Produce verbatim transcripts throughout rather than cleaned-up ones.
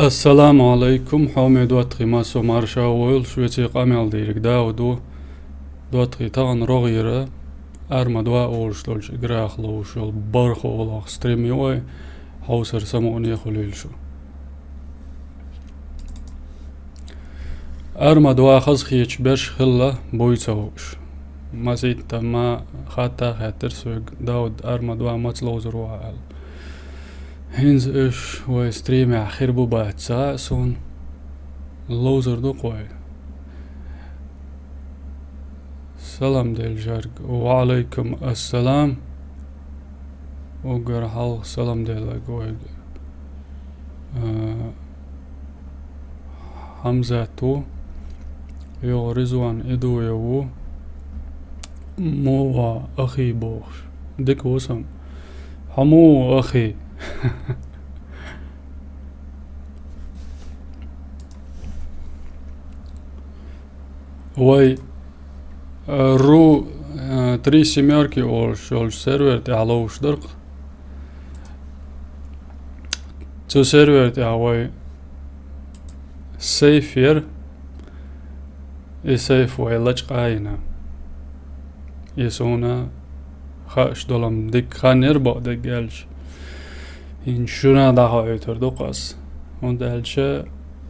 Ассаламу алайкум, хьоме доттагӀий, массо марша войла, шуьца къамел дийриг Дауд ву. ДоттагӀий, тахана рогӀера «Арма два» олуш долчу играх ловш йолу бархӀ олах стрим ю вай, хьовсар самукъане хуьлийла шу. «Арма два» хазахеташ берш хилла, буй ца хууш. Масийтта ма хатта а хаьттира соьга, Дауд, «Арма два» маца ловзур ву хьан аьлла. ХӀинца уьш вай стримехь хир бу бац ца хаьа суна. Ловзур ду-кх вай. Салам делла жаьрга. Ва алайкум ассалам. Уггар хьалха салам делларг вайга, а, Хьамзат ву. ЙогӀу Ризван Идуев ву. Муха ву, ахи, бохуш. Дика ву сан. Хьо муха ву, ахи? Вай, э, ру, э, три семёрки олуш йолчу сервер тӀехь ловш дара-кх. Цу сервер тӀехь вай сейф яра, и сейф вай лачкъа а йина. И суна хууш долу-м дика хан яра, бакъдерг аьлча. ХӀинца шуна дӀахоуьйтур ду-кх ас, хӀунда аьлча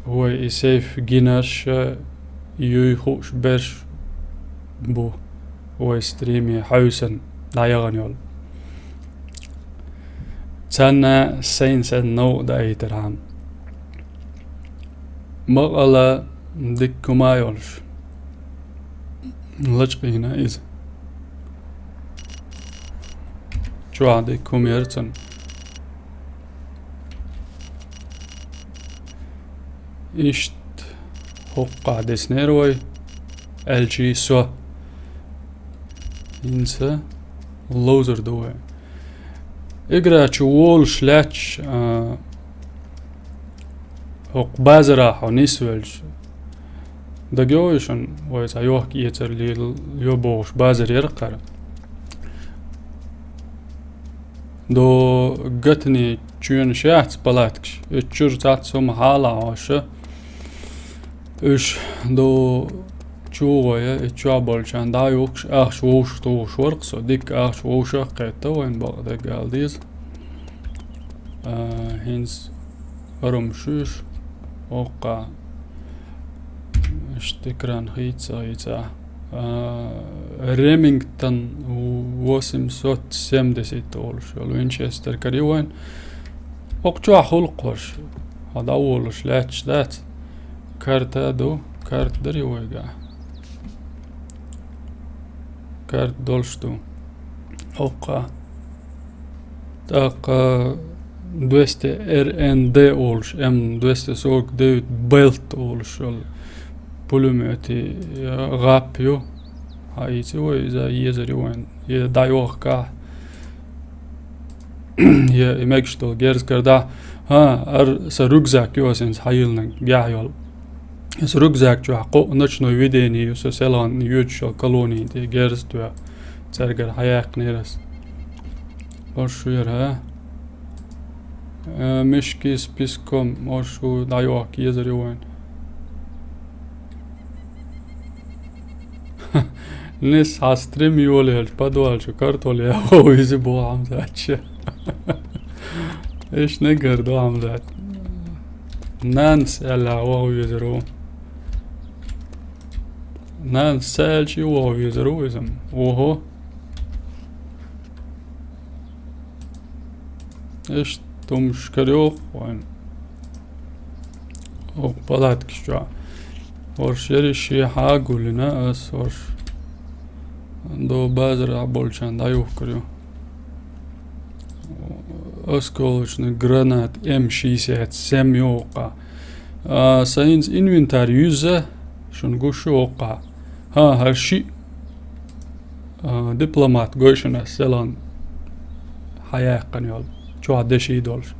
вай и сейф гинарш а, юй хууш берш бу вай стриме хьаьвсина дӀаяхана йолу. Царна сайна санна новкъа даийтархьама. Бакъала дика хӀума йолуш, лачкъийна иза. Чохь дика хӀума яра цунна. Иштта хӀокхахь деснера вай, аьлчий со. ХӀинца ловзур ду вай. Игра чу волуш лаьтташ, а, хӀокху базарахь хьо нисвелча, дагайовий шуна, вай цхьа йохка-эцар лелайо бохуш базар яра-кх хӀара. До гатанийн чоьнаш яц палаткаш, и чуьра цхьацца хӀума хьалахьоша. Уьш ду чу гӀой, и чохь болчарна дӀа а юхкуш, ахча вовшах тухуш вара-кх со, дикка ахча вовшах а кхетта вайн, бакъдерг ала деза. А, хӀинца хӀара-м шуьш, хӀокхахь, иштта экран хийца а хийца. А, Ремингтон восемьсот семьдесят олуш йолу винчестер кара ю вайн. ХӀокху чохь хуьлу-кх хӀорш, хьо дӀаволуш лаьтташ дац. Карта а ду, карта дара ю вайгахь. Карта долуш ду. ХӀокхахь. ТӀаккха двести эр эн дэ олуш, М двести сорок девять Б Л Т олуш йолу пулемёти, э, гӀап ю. Хьаийци вай иза, езар ю вайн. Я дӀайохкахь, я и мегаш долу герз кара дахь. ХӀа, ар сан рюкзак ю ас хӀинца хьайиллинарг, гехь йолу. Аса рюкзак чохь кхоъ ночной видение ю со селхана йоьдуш йолу колонийн тӀе герз тоьхна. Цаьргара хьаяьккхинера ас. ХӀорш вера, хӀа? Э, мешки с песком, хӀорш ву дӀайохка езар ю вайн. Нис хьан стрим йолаелча подвал чу картол яхо визи бу Хьамзат ша. Иш негар ду Хьамзат. Нанас аьлла ваха везар ву. Нанас ца аьлча ваха везар ву иза. Охо. Иш тумаш карайоху вайн. Оха палаткаш чохь. ХӀорш яри шен хьа а гуллина ас, хӀорш до базарахь болчарна дӀаюхкур ю. Осколочный гранат М шестьдесят семь ю оха. А, сан хӀинца инвентарь юьзза, шуна гуш ю оха. ХӀа, хӀара шиъ, а, дипломат гой шуна ас селхана хьаяьккхина йолу, чохь деши долуш.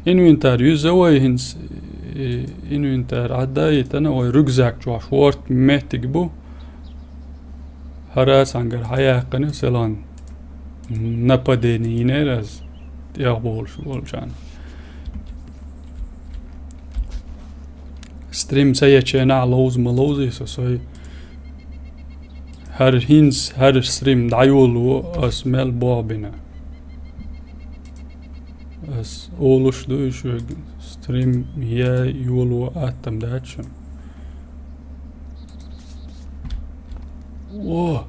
Инвентарь юьзза вай хӀинца, и, инвентарь Ӏадда а йитана, вай рюкзак чохь шорта меттиг бу. ХӀара цхьаьнгара хьаяьккхина селхана нападение йинера ас, тӀехболуш болчарна. стрим ца еченахь ловза ма ловзий со сой. ХӀара хӀинца, хӀара стрим дӀайолу ас мел бохбина. Ас олуш ду и шуьга, стрим я йоло аттам дац шуна. О!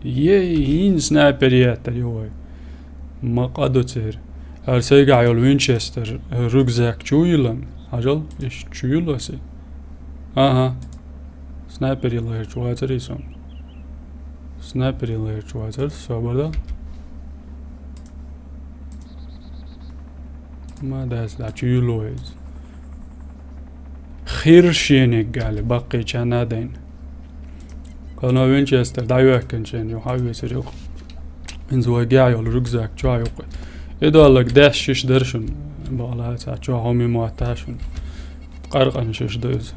Ей, хӀинца снайпер еттар ю вай. Ма къа ду церан. ХӀара сайгахь йолу винчестер рюкзак чу йиллан. Хьажал, иштта чу йилла аса. Аха. Снайпер йилла хӀерчу вацара и сон. Снайпер йилла хӀерчу вацара, собар дан. Ма дас, да, чу йилло иза. Хир шениг гали, баккхийча надайн. Кхано винчестер дӀайоьхкинчен ю хьан весар юкъа. Инза вай гехь йолу рюкзак чохь юкъа. И доллаг деш шиш дара шуна. Бакъала ца чохь хӀума мотта шуна. Къаркъан шиш ду иза.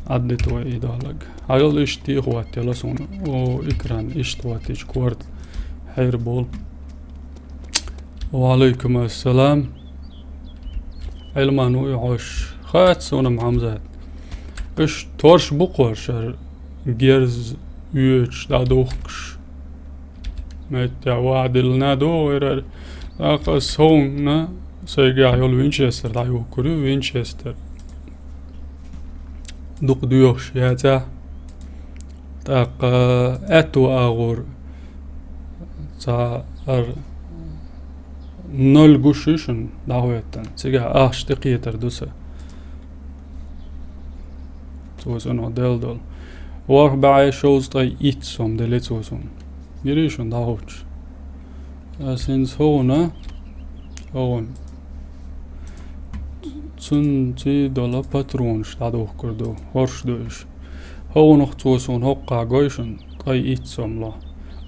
Ӏаддит вай и доллаг. Хьажал иштта тӀехӀоттийла суна. О, экран иштта хӀоттийча корта хьер болу. Ва алейкум ассалам. Ӏилман ву и хьош. Хац суна-м, Хьамзат. Уьш торш бу кхошара герз оьцуш, дӀадухкуш. Меттехь ваьхьа диллина догӀу хӀерар. ТӀаккха ас хӀунна сайгахь йолу винчестер дӀайохкур ю, винчестер. Дукха доьхуш яцахь. ТӀаккха аьтту агӀор цхьа ар ноль гуш ю шуна дӀахӀоьттан. Цигахь ахча тӀекхетар ду сан. Цо цунах делла долу. ВорхӀ бӀе шовзткъе итт сом делли цо суна. Гири шуна дӀахӀуттуш. Ас хӀинца хӀуна, хӀуна. Цунна ций дола патронаш дӀадухкур ду, хӀорш ду уьш. ХӀунах цо суна хӀоккхахь гой шуна, ткъе итт сом ло.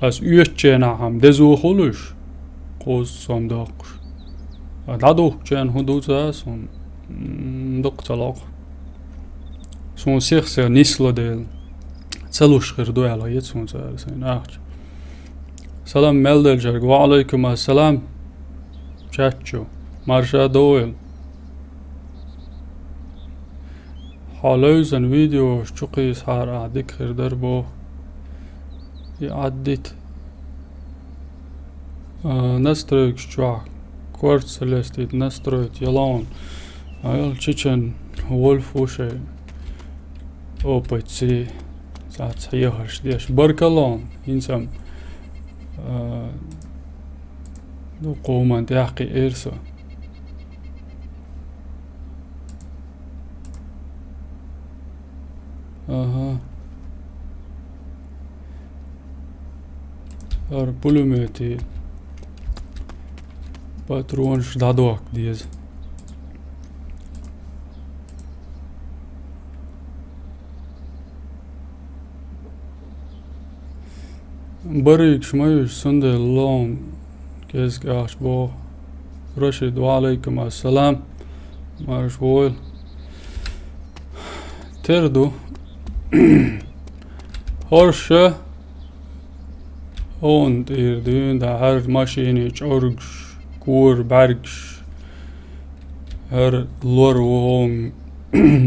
Ас оьцученахь-м дезо хуьлуш, кхузткъа сом доккхуш. А дӀадухкученна хӀун ду ца суна, м, дукха ца локху. Суна сих-сих нисло дела, ца луш хир ду аьлла, яц хӀунца ара сайна ахча. Салам мел делчаьрга, ва алейкум ассалам. Чат чу. Марша дойла. Хьо левзан видеош чу кхийсахьара ахь дика хир дара боху. И Ӏаддит. А, настройкаш чохь корта ца лестийта настроить ялон. Айла чечен Вольф ву шайн опытций цац хьехарш деш. Баркалло, хӀинца-м, а, ну, кхуман тӀехь кхиира со. Ага. ХӀара пулемети патронаш дӀадоккха деза. Барыгаш ма ю уьш, цундела лоун кӀезиг ахча боху. Рашид, ва алейкум ассалам. Марша войла. Тера ду. ХӀорша хӀунна тӀера дуьйна, да, хӀара машенийн чӀоргаш, кора бӀаьргаш, хӀара лор ву хӀума,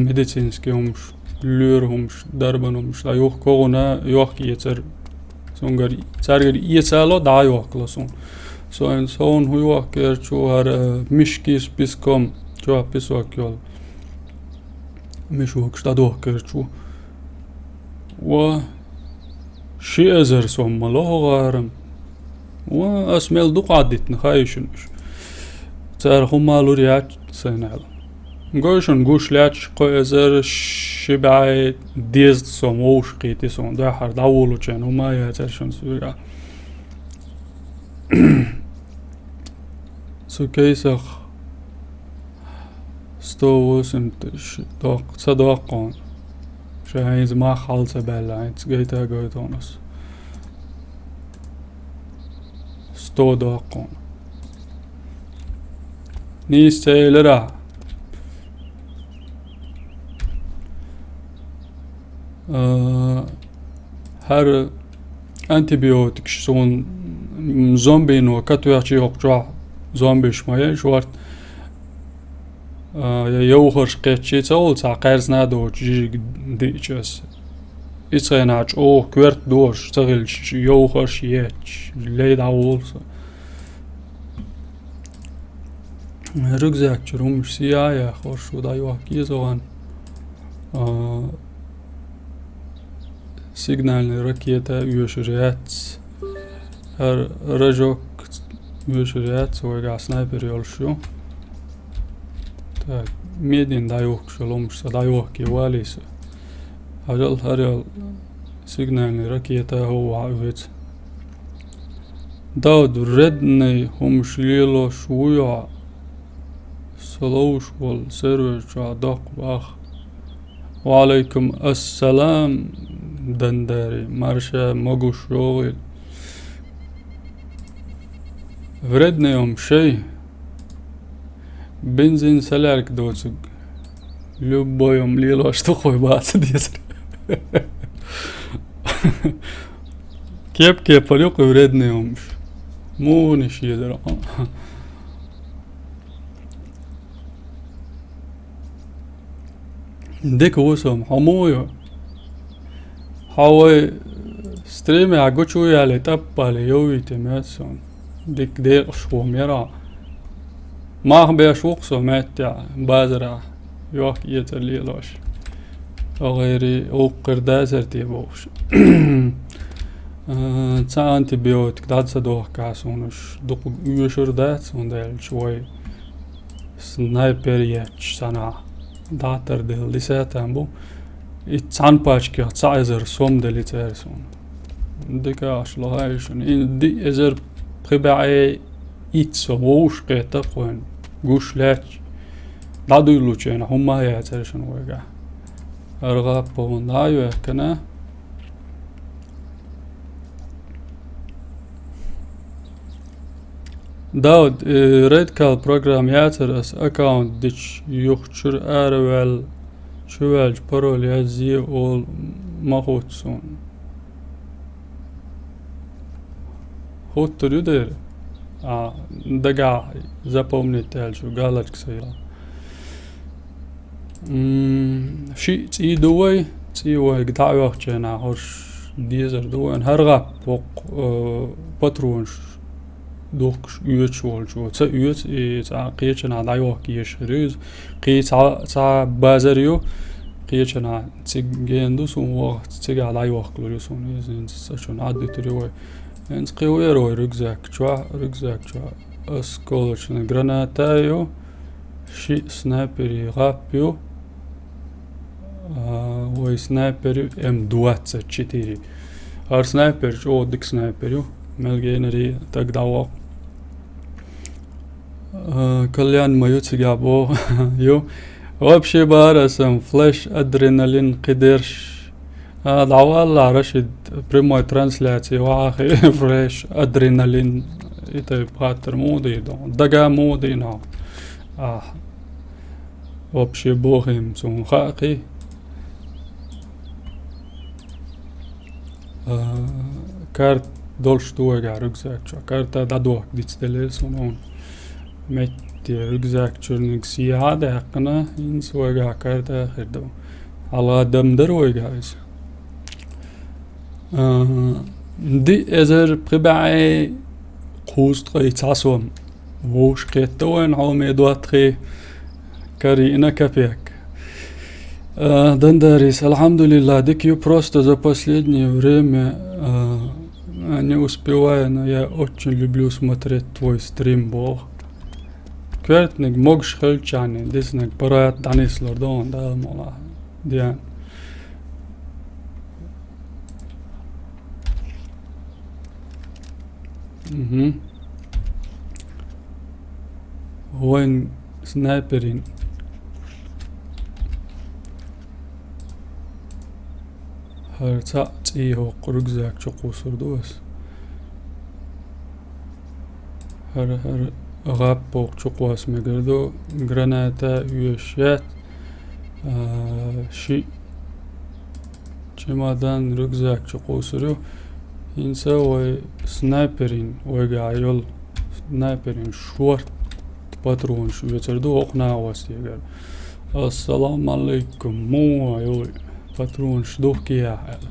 медицинский хӀумаш, лоьра хӀумаш, дарбан хӀумаш, дӀа юхкогӀуна йохкаэцар. Цунгара, цаьргара эцало дӀа а йохкало суна. Со хӀинца хӀунна хӀун йохкаерчу, хӀара мешки с песком, чохь песок йолу. Мешокаш дӀадохкарчу. Ва ши эзар сом ма ло хӀокхара-м. Ва ас мел дукха Ӏаддитина, хаьий шуна уьш. Цара хӀума лур яц сайна аьлла. Гой шуна гуш лаьтташ кхо эзар ши бӀе дезткъа сом вовшахкхийтина суна, дуьххьара дӀаволучарна хӀума яцара шуна цигахь. Цу кейсах сто восемь тысяч доккху, ца доккху хьуна. Ша хӀинца мах хьал ца баьлла, хӀинца гайта гойту хьуна ас. Сто доккху хьуна. Нийса ца элира. А, хӀара антибиотикаш суна, м, зомбино катвехча йоккхучохь зомбиш ма ен шорта. А, я йовхарш кхетчий ца волу, цхьа кхаьрзина доцу жижиг диъча ас. Ицхенахь чӀогӀа коьрта дозуш ца хилча, йовхарш етташ, лей дӀаволу со. Рюкзак чуьра хӀумаш сиа а яхь, хӀорш шу дӀайохка еза ван. А, сигнальный ракета оьшур яц. ХӀара рожок оьшур яц, вайгахь снайпер йолуш ю. Так, медийна дӀайохкуш йолу хӀумаш сан дӀайохке валий со. Хьажал, хӀара йолу сигнальный ракета хӀоввахь оьцу. Дауд, вредный хӀумаш лелош вуй хьо? Со ловш волу сервер чохь доккха бах. Ва алейкум ассалам, Дандари, марша могуш йогӀийла. Вредный хӀума шай. Бензин, солярка доцург. Любой хӀума лелош тухой баца дезар. Кеп-кепара юкъа вредный хӀумаш. Муха иш езар? Дика ву со, хьо муха ю? Хьо вай стримехь гучу яле, тӀаппале йоввийте моьтту суна. Дика декъашхо мера. Мах беш ву-кх со меттехь, базарахь, йохк-эцар лелош. Ткъа гӀайре вукхуьра дацара те бохуш. Э, цхьа антибиотик дӀа ца дохкахь суна уьш дукха оьшур дац, хӀунда аьлча вай снайпер етташ санахь, дӀа а тардела, десятый бу. И цхьана пачкех цхьа эзар сом дели цара суна. Дика аш лохьа шуна. И диъ эзар пхи бӀе итт сом вовшах кхетта-кх вайн. Гуш лаьтташ. ДӀадуьйлучу хенахь хӀумма а яцара шуна вайгахь. ХӀара гӀаппо ван дӀа а йоьхкина. Дауд, э, Red Call программа яцара ас аккаунт дича юха чуьра араваьлла, чуваьлча пароль язъе олу ма хӀутту суна. ХӀуттур ю дера? А, дагахь запомнить аьлла шу галочка сайла. М, шиъ цӀий ду вай, цӀий вайга дӀа а йохчу хенахь хӀорш дезар ду вайн. ХӀара гӀап боккху, э, патронаш духкуш оьцуш волчо ца оьцу, и цхьа кхечанхьа дӀайохка езаш хир ю иза. Кхин цхьа, цхьа базар ю, кхечанхьа цига гена ду суна вахац, цигахь дӀайохкалур ю суна иза, хӀинца сан шуна Ӏаддуьтур ю вай. ХӀинца кхин ву яра вай рюкзак чохь, рюкзак чохь осколочная граната ю. Шиъ снайперийн гӀап ю. А, вай снайпер ю М двадцать четыре. ХӀара снайпер чӀогӀа дика снайпер ю. Мел генарий таг дӀавоккху. А, кальян ма ю цигахь боху. Ю. Вообще бара сан флеш адреналин кхидерш. А, дӀавалла, Рашид, прямой трансляции вахахи, фреш, адреналин, и тайпа хаттар муха дийр ду? Дага муха дийна? А, вообще бохим цунна хаакхий. А, карт долуш ду вайгахь рюкзак чохь. Карта дӀадохка дицделира суна хьуна. Метте рюкзак чуьрниг сехьа а даьккхина, хӀинца вайгахь карта хир ду. Хьала дам дара вайгахь иза. А, диъ эзар пхи бӀе кхузткъе цхьа сом. Вовшах кхетта вайн хьоме доттагӀий, карийна капек. А, Дандарис, алхьамдулиллах, дика ю, просто за последнее время, а, не успеваю, но я очень люблю смотреть твой стрим, боху. Коьртаниг могуш хилчахьана, диснарг паргӀат дӀанислур ду хьуна, Дала мукъ лахь. Диана. Мгм. Вайн снайперин. ХӀара цхьаъ цӀий хӀокху рюкзак чу кхуссур ду ас. ХӀара, хӀара гӀап боху чу кхосса мегар ду, граната оьшуш яц. А, шиъ чемодан, рюкзак чу кхуссур ю. ХӀинца вай снайперин, вайгахь йолу снайперин шорт Патронаш вецар ду хӀокху наха вастегара. «Ассаламу алейкум, муха ю, патронаш ду кехь?» аьлла.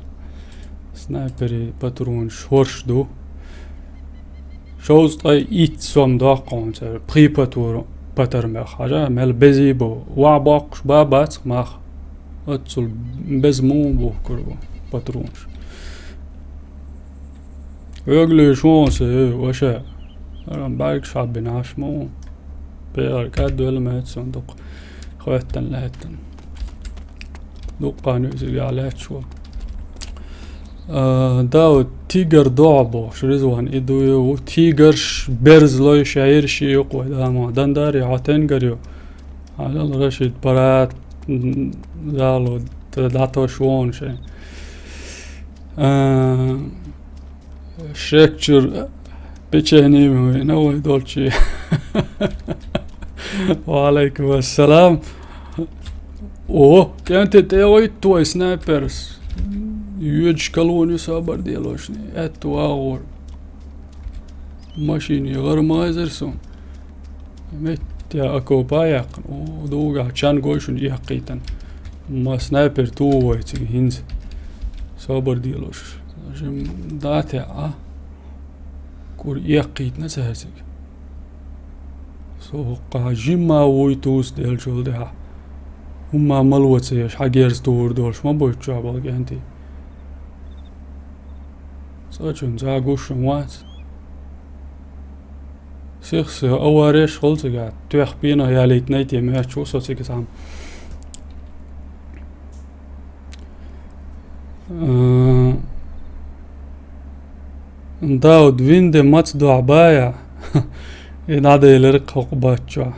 Снайпери патронаш хӀорш ду. Шовзткъе итт сом доккху хьуна цара, пхи патур-, патар мех. Хьажа, мел безий бу. ВаьӀ боккхуш ба бац мах. Оццул беза муха бухкур бу патронаш. Веглуьйш вон се, ваша. Аран бӀаьргаш хьаббина Ӏаш ма ву. ПегӀар кад вела меца сан дукха. Хветтан лаьттан. Дуккха нуьзиг я лаьтташ ву. А, да, вот тигр догӀа бохуш, Ризван, и ду ю, ву тигрш, берзлой, шаьрши ю, кхой, да, ма, дандари, хьо тенгар ю. Хьажал Рашид парат, м, зало, т-, дӀатош вон шайн. А, шекчур печени вина вай долчи. Ва алейкум ассалам. О, кӀанте тӀе вайтта вай снайперс. Йоьдуш калон ю сабар делошни. Аьтту агӀор. Машине гӀар ма эзар сон. Метте окопа яьккхина. О, дугахь чан гой шуна эккхийтина. Ма снайпер ту вай цига хӀинца. Собар делуш. Жим дате а. Кур эккхийтина цаьрцига. Со хӀоккхахь жимма вуй туса делчул тӀаьхьа. ХӀумма мало ца еш, хьан герз тур долуш ма буй чохь балгӀанти. Цкъачунна цхьа гуш ма вац. Сих-сиха авареш хала цига, тоьхна пенах ялийтинай те моьттуш ву со цига цхьаьна. Э, Дауд, винде маца дуьхьа бая, и дӀаделира кхокху баччохь.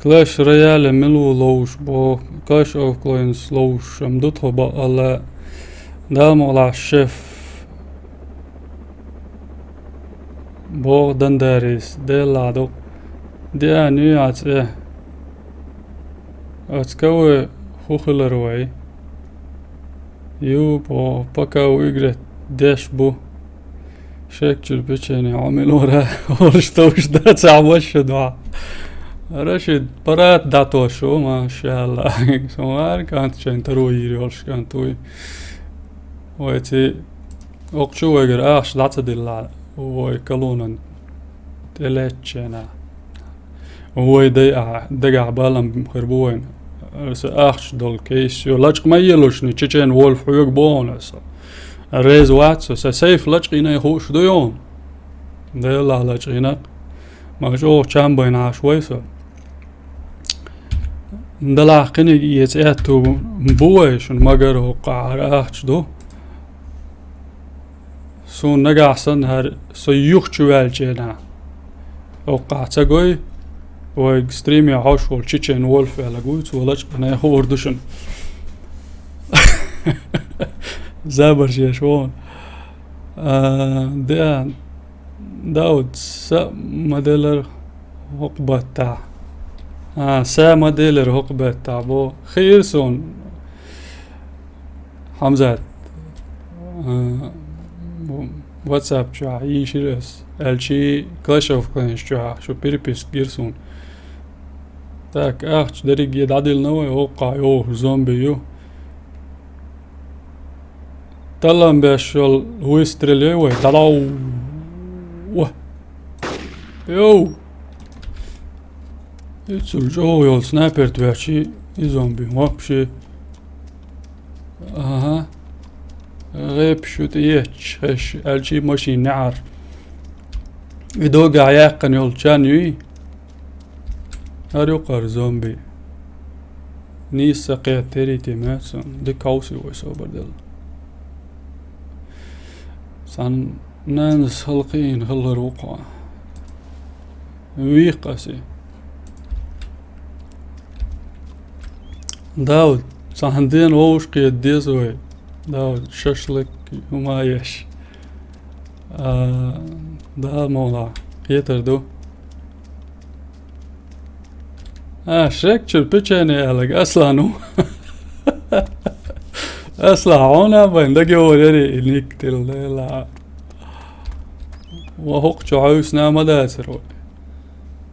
Clash Royale мила ву ловуш боху, Clash of Clans ловуш ам ду тхо бакъалла, Дала мукъалахь шеф боху Дандарис, Делахь ду-кх. Деа нуьйхьа цӀе. Оцу каве хӀу хилар вай? Ю боху, пока выиграть деш бу. Шекчуьра печени Ӏамил вара, олуш товш дац ахь ваша дуьхьа. Рашид, парат дӀатошу, машаАллахӀ. Со вара кӀант шайн таро йийр йолуш кӀант вуй. Вай ци, окхучу вайгара ахча дӀа ца дилла, вай калонан тӀелаьцчена. Вай дай ахь, дагахь балам хир бу вайн. Аса ахча долу кейс, ю лачкъа ма елушни, Чечен Вольф хьоьга бохуна аса. Реза вац со, сан сейф лачкъийна хууш ду йон. Делахь лачкъийна. Ма чӀогӀа чам байна Ӏаш вай со. Далахь кхиниг эца аьтту бу вай шуна магар хӀоккхахьара ахча ду. Суна нагахь санна хӀара со юхачу ваьлча хӀоккхахь ца гой, вайга стриме хьош волу Чечен Вольф аьлла гуй, цо лачкъа бина хуур ду шуна. Забарш еш вон. А, да, Дауд, са ма делар хӀокху баттахь. А, са ма делар хӀокху баттахь, бо. Хийра суна. Хьамзат, а, WhatsApp чохь йийшира ас. Аьлчи Clash of Clans чохь шу переписка гира суна. Так, ахча дерриге дӀадиллина вай, хӀоккхахь йохуш зомби ю. Таллам беш йолу выстрел яй вай, дӀадов! Йоу! Иццул чӀогӀа йолу снайпер тваьчи, и зомби вообще. Ага. ГӀепаш ю тӀеетташ, хеш, аьлчи машин неӀар. И догахь яьккхина йолу чан юй? ХӀара юкъара зомби. Нийса кхеттерий те моьтту сан, дика хьовсий вай собар делла. Сан нанас халкъийна хилар ву кхо. Вийх аса. Дауд, цхьана дена вовшахкхета деза вай. Дауд, шашлык хӀума еш. А, да, мола, кхетар ду. А, шекчуьра печени аьлларг Аслан ву. Аслан, хьуна байн дагайовлар яри и ник тилла дела. Ва хӀокху чу хьовсина ма дацара вай.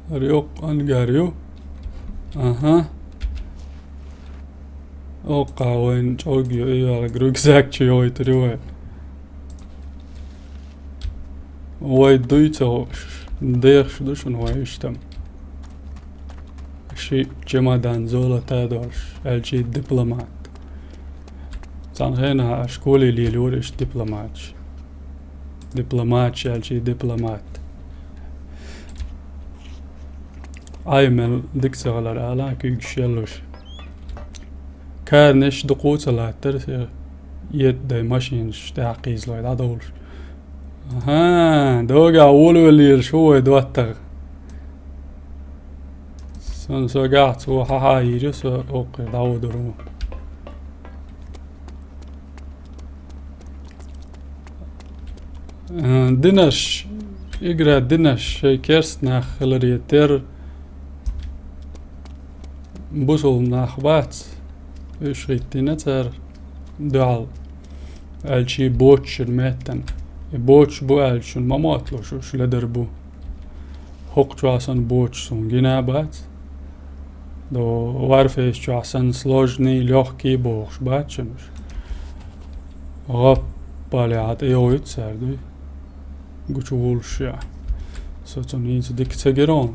ХӀара йоккха ангар ю. Аха. Оккха вайн чӀог ю, и вала рюкзак чу йойтур ю вай. Вай дуй ца хууш, дехаш ду шуна вай иштта. Ши чемодан золота долуш, аьлчи дипломат. Цхьана хенахь школе лелора иштта дипломаташ. Дипломаташ аьлчи дипломат. Ӏай мел дика ца хилар ала, куьйгаш еллуш. Карнеш дукха ца латтара, се етт дай машинаш тӀаьхьа кхийзалой дӀадовлуш. Аха, догахь волавеллера шу вай доттагӀа. Сан со гахь цо хьахьа йийр ю, со оккхе дӀаводур ву. Э, динарш, игра динарш, шайн керста нах хиларе терра бусулба нах бац, уьш хӀиттина цара дуьхьал, аьлчи боцчун меттана. И боцуш бу аьлча, шуна ма мотталуш, уьш ледар бу. ХӀокху чохь санна боцуш суна гина а бац. До Warface чохь санна сложный, лёгкий бохуш бац шуна уьш. ГӀаппале хьан тӀе йогӀуьйту цара дуй. Гучу вуллуш я. Со цунна хӀинца дика ца гира хьуна.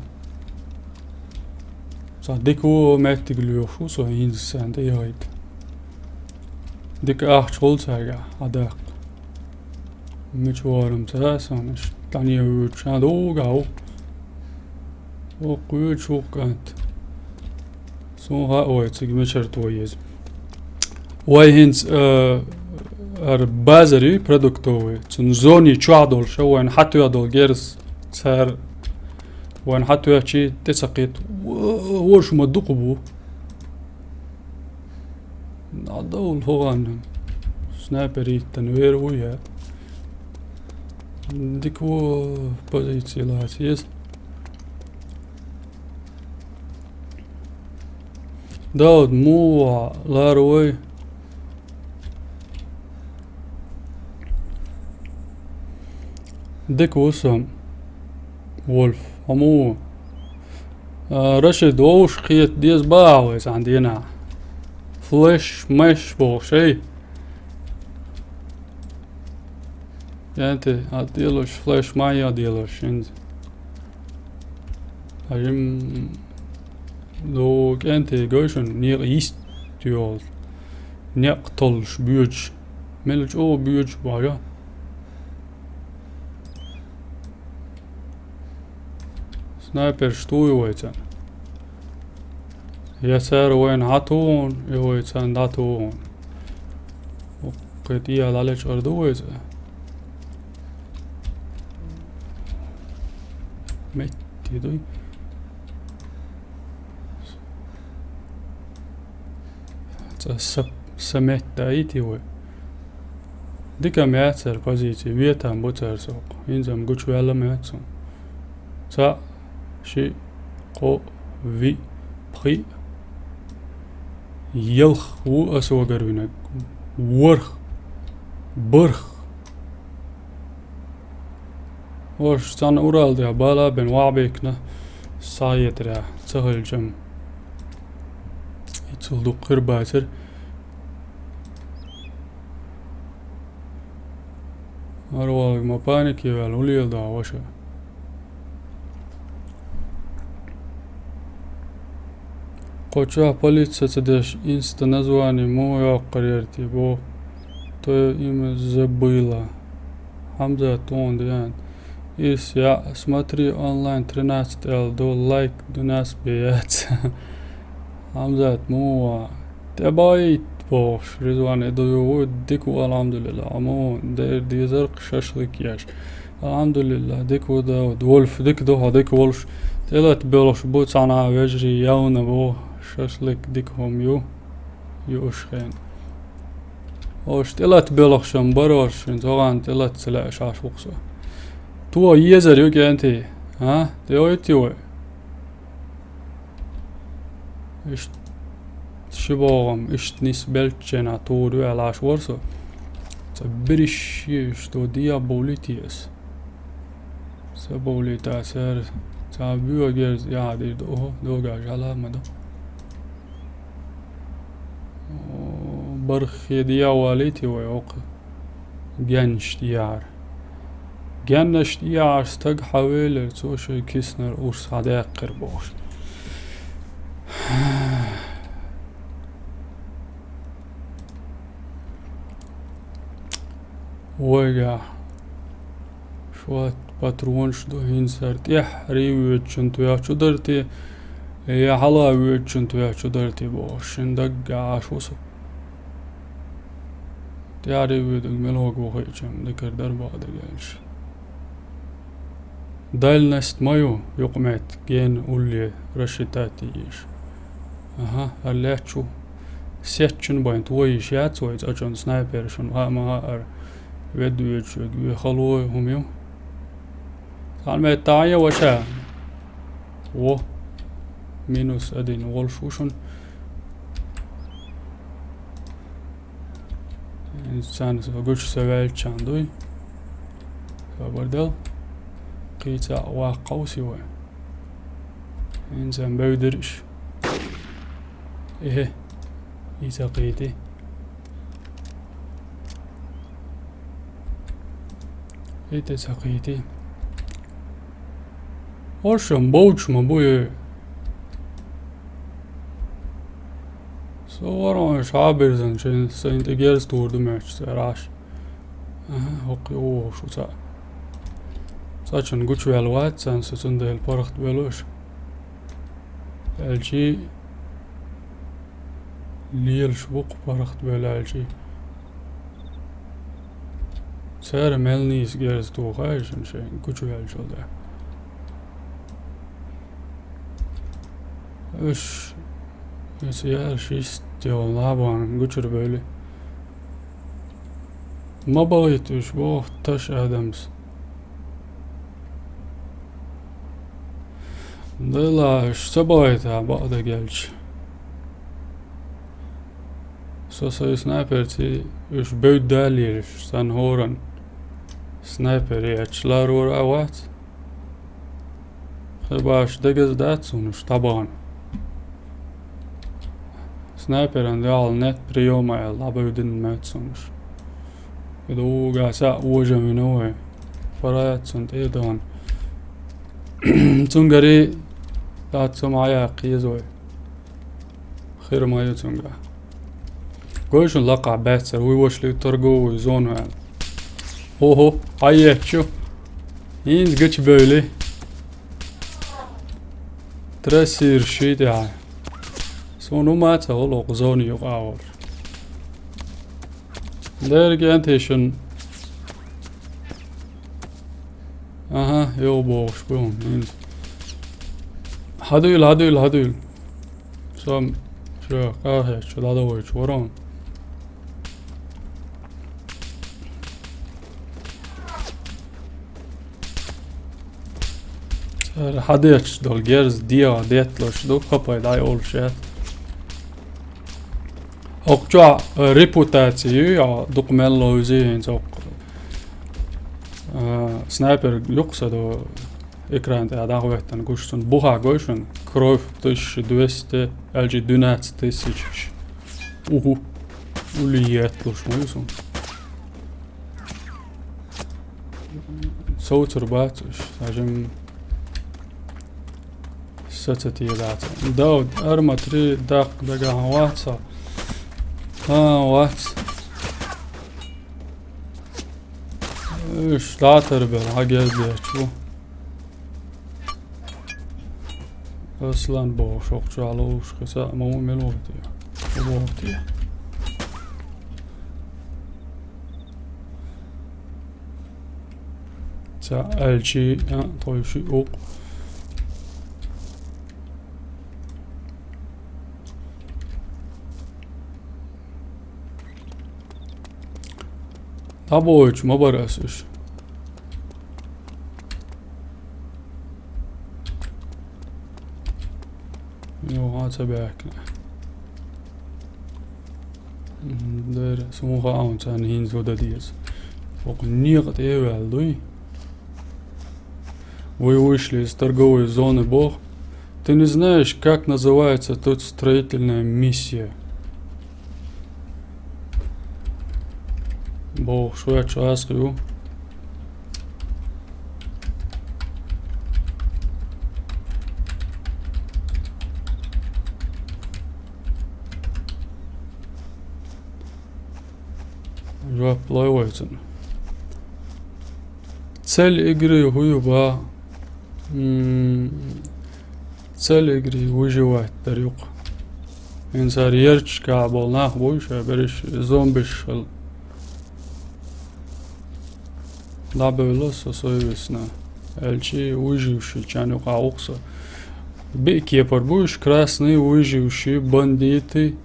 Сан дика ву меттиг лоьхуш ву со хӀинца царна тӀе яхийта. Дика ахча хуьлу цаьрга, хьан даккха. Мича вахаран ца хаьа суна, иштта дӀане воьдуш, ша догӀу ву. Воккха воьдуш ву кӀант. Суна хаьа вай цига мичара тоха еза. Вай хӀинца, э, ара базар ю продуктовый, цунна зони чохь долуш, вайна хьан тоьхна долу герз цара вайна хьан тоьхчий тӀе ца кхетта. Во-, вожа ма дукха бу. ДӀадовла хӀу гӀанна. Снайпер йиттина вер ву я. Дика ву, позици лаца еза. Дауд, муха лара вай? Дика ву сан, Вольф, хьо муха ву? А, Рашид, вовшах кхета деза бахьа вай цхьана дийнахь. Флеш, меш бохуш, эй? КӀентий, а делош, флеш ма я делош, хӀинца. Хьажим ду кӀентий гой шуна, некъ йист йолуш. Некъ толлуш боьдуш. Мел чӀогӀа боьдуш бу хьажа. Снайперш туй вай царна? Я цара вайна хьан туху, я вай царна дӀатуху. Кхин тӀе дӀалечкъар ду вай цӀа? Метти дуй? Цкъа са, са метта айти вай. Дика ма яц цара позици, ветам бу цара сокъу. ХӀинца-м гучуваьлла ма яц суна. Цхьаъ, шиъ, кхоъ, виъ, пхиъ, ялх ву аса вагарвинарг. ВорхӀ, бархӀ. Ош цхьана Урал тӀехь бала а бен вахьа бекна схьаетарехь, ца хилчам. Иццул дукха хир бацара. ХӀара валга ма панике ваьлла, хӀун леладо ваша? Кхо чохь полиция ца деш, инста название муха йоккхур яра те боху? Твоё имя забыла. Хьамзат, тхуна деана. Ис яа, смотри онлайн тринадцать аьлла ду, лайк ду нас бе яц. Хьамзат, муха ван? ТӀебайт бохуш, Ризван, и ду ву, дика ву, алхьамдулилла. Аму, дер дезаркх шашлык еш. Алхьамдулилла, дика ву, Дауд. Вольф, дика ду хьо, дика волуш. ТӀелата белхаш бу цхьана вежарий, явна бу. Шашлык дика хӀума ю. Юуш хен. Ош тӀелата белхашам барорш, хӀинца вагӀан тӀелата ца лаьа шаш ву-кх со. Тхо езар ю кӀентий, а? ТӀеойти вай? Ишт-, ши богӀам, ишт нис белччена тур ю аьлла аш вар со. Ца бириш ши, что диаболитиес. Ца бовлийтар цара. Ца буьа герз яхьа дийр ду. Охо, догаш хьала ма ду. О, барххе де валийти вай оха. Геннаш де яхьар. Геннаш де яхьаш стаг хьавелира, цо шайн киснар урс хьадаьккхира бохуш. Вайгахь шот патронаш ду, хӀинца хӀара тӀаьххьара воьдучун тоьхчу дара те, я хьала воьдучун тоьхчу дара те бохуш, шин даггахь Ӏаш ву со. ТӀаьххьара воьдург мел вогӀу хиъча-м дикар дара бакъ дагахь аьлча. Дальность ма ю, юкъаметтиг гена улле рассчитать йиш. Аха, хӀара лаьтташ ву. Сеттачун байн тӀе йиш яц вай, цӀа чун снайпер шуна хаа ма хаара. Ведда воьдуш верг ве хало хӀума ю. Цхьана метта дӀа а я ваша. Во. Минус один волуш ву шуна. ХӀинца царна со гучу ца ваьллачарна дуй. Собар дал. Кхийца а ваккха хьовсий вай. ХӀинца бевдира иш. Эхе. И ца кхийти. И те ца кхийти. Ошам бовчу ма бу е. Со варон ша бирзан шайн сайн тӀе герз тур ду моьттуш цара Ӏаш. Аха, хӀокху вогӀуш ву цхьаъ. Цкъачунна гучуваьлла вац царна со, цундела паргӀатбевлла аша. Аьлчи лелаш бу-кх паргӀатбевлла аьлчи. Цара мел нийса герз туху хаьий шуна шайн гучуваьллачул тӀаьхьа. Уьш, уьш яра шист йолу набахана гучура бевли. Ма бахийта уьш, боху Таш Адамс. Дела, уьш ца бахийта, бакъ дагелча. Со сайн снайперций уьш бевдда лелаш, сан хӀоран снайпер ечча ларора а вац. Хи баш дегаза дац цунаш дӀабахана. Снайперан дуьхьал нет приёма аьлла, дӀабевдина моьтту цунаш. И дугаса а вожа вина вай. ПаргӀат цунна тӀе а дахана. Цунгари дац цу ма яккха еза вай. Хир ма ю цуьнга. Гой шуна лакхахь баьццара, вуй вашли торговую зону аьлла. Охо, хьаеттачу. ХӀинца гача бевли. Трассир ший тӀехь. Суна хӀума а ца хуьлу хӀокху зони юкъа а волуш. Дерриг эн тешан. Аха, йо бохуш бу хӀума. ХӀинца. Хьадуьйла, хьадуьйла, хьадуьйла. Со ша къахьега шу дӀадовлуьйтуш вара хьуна. Цара хьадетташ долу герз дегӀан детталуш ду, кхапай дӀайолуш яц. ХӀокху чохь, э, репутаци ю, я дукха мел ловзи хӀинца хӀокху. Э, снайпер юккъа са до. Экран тӀехь дӀахӀоьттина гуш цунна бухахь гой шуна, кровь тысяча двести, аьлчи двенадцать тысяч. Уху. Улле етталуш ма ю суна. Совцур бац уьш, сажим саца тӀе дац. Дауд, арма три даккха дагахь вац хьо? ХӀан, вац. Уьш дӀатарбелла, хьан герз детташ бу. Аслан бохуш, хӀокху чохь ловзуш кхин цхьаъ ма ву мила ву те. Ма ву те. Цхьаъ аьлчи, а, тхойши укъ. ДӀабойтуш ма бара ас уьш. Йо, хьан ца баьхкина. Дера, суна хаам царна хӀинца вада деза. ХӀокху некъа тӀе а ваьлла дуй. Вы вышли из торговой зоны, бо. Ты не знаешь, как называется тут строительная миссия? Бо, швеч, аз хью. Жоп лойвайцун. Цель игры хую ба. М, цель игры выживать дар юкъ. Инсар ерчка бол нах буй, ша бериш зомбиш хал. Дабело со сой весна. Элчи выживший чан юкъа укса. Би кепар буш красный выживший бандиты.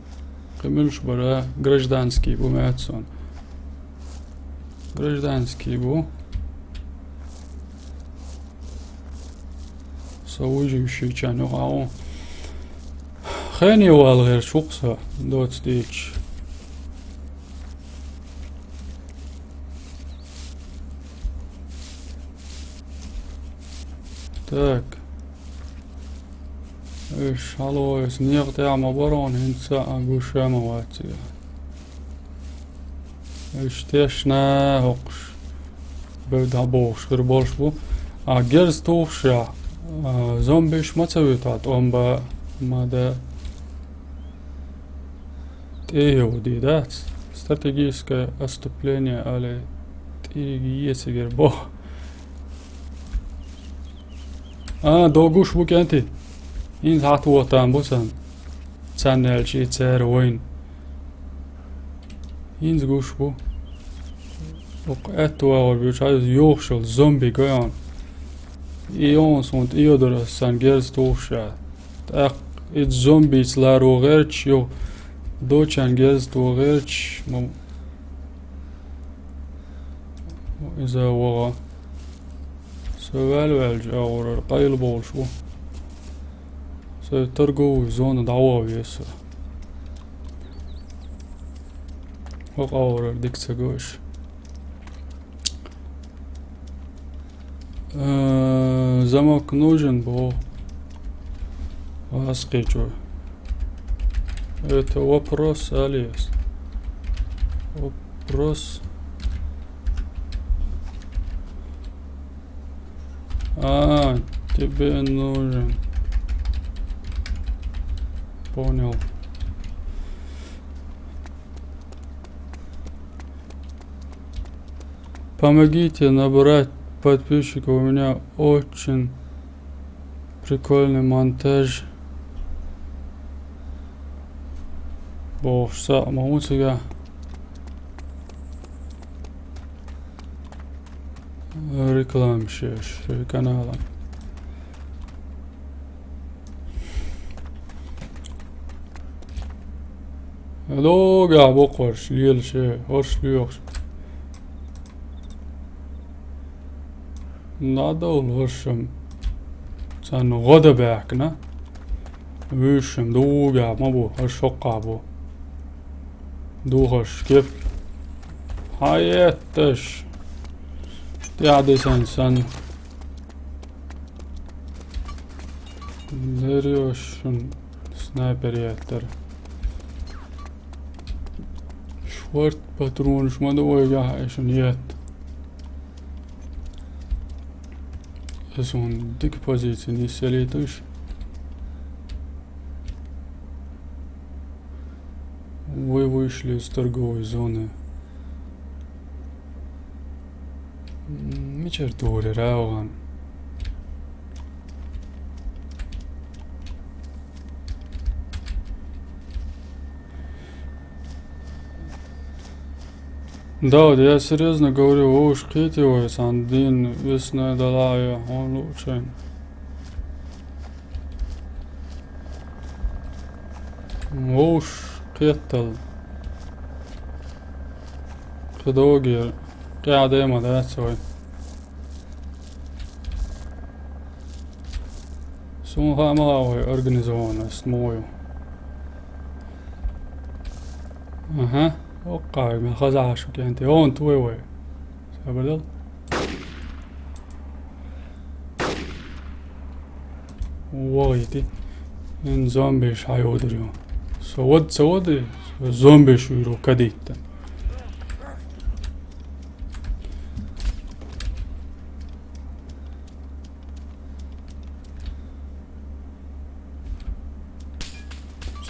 Къимилш бара гражданский бу мятсон. Гражданский бу. Со выживший чан юкъа. Хени вал гер шукса доц дич. Так. Иш, алло, иш, нек тя ма барон, хинца а гушема ватсига. Иш тешна хокш. Бевда бохш, хир болш бу. А герз тухша. А, зомбиш ма цавит ат, он ба ма да. Тиги уди, да? Стратегическое отступление, али тиги ецигер бо. А, догуш бу кенти. Ин хат вотан бу сан. Цан элчи цер войн. Инз гуш бу. Ок, эту агор бу чай, ёхшал зомби гоян. И он сунт, и одор сан герз тухша. Так, ит зомби слару герч, ё. Дочан герз ту герч, мо. Иза вага. Севел велч агор, къайл болш бу. Со торговый зона дава веса. Ок, агор дикса гош. Э, замок нужен был. Аскечу. Это вопрос, Алиас. Вопрос. А, тебе нужен. Понял. Помогите набрать подписчиков. У меня очень прикольный монтаж. Бо са мамуцига. Реклама шеш, канала. Лога бокъорш, лиэл ше, орш лиохш. Надо оршам. Цан года бяхна. Вишем дуга ма бу, орш хокъа бу. Духаш кеп. Хайетташ. Тяды сан сан. Лериошун снайпер яттар. Шварт патрон шмада ойга эшен ят. Эс он дик позиции не селитуш. Вы вышли из торговой зоны. М, мичер туре раоган. Да, вот я серьёзно говорю, вы уж кхите, ой, сан дин весной далая, он лучше. Вовш кхетал. Кхидогер. Кхиадема да цой. Сун хама вой организованность мою. Ага. Окай, мен хазашу кенте. Он твой вой. Сабадал. ВогӀийти. Ин зомбиш хьайодир ю. Со вад ца вади, со зомбиш виру кадитта.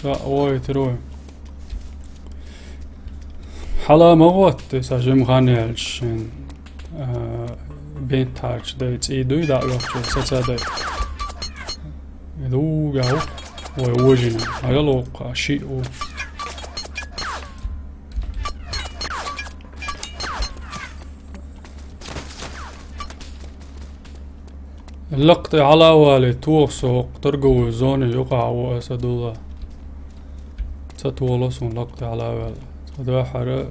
Са вогӀийти рой. Хьала ма гӀотти, са жимханелча шин, а, бентарч дай цӀий дуй да оьхчу, саца дай. Дуга, вай вожина, а я локха, ши у. Лакхте хьалавали, тоху со хӀокху торговой зоне юкъахь ву аса дула. Ца толо суна лакхте хьалаваьлла. Ца дуьххьара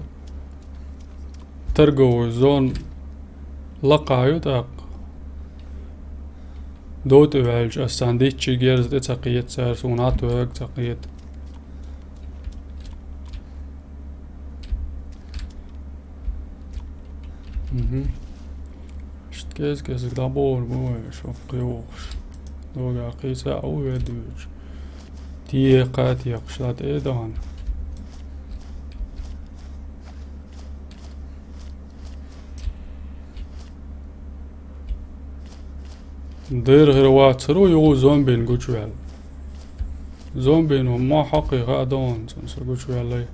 торговой зона лакхахь ю тӀаккха. Дов тӀе ваьлча аса сан дитчий герз тӀе ца кхета цара, суна хьан тоьга ца кхета. Мгм. Шт кез-кез дӀабор бу вай, шо кхиохуш. Дога кхийца а ву ве дуьйцу. Текха текхаш ла тӀе а дахана. Дера хӀара вацаро югӀу зомбин гучуваьлла. Зомбин ма хьакхи хаа догӀун цунна со гучуваьллай.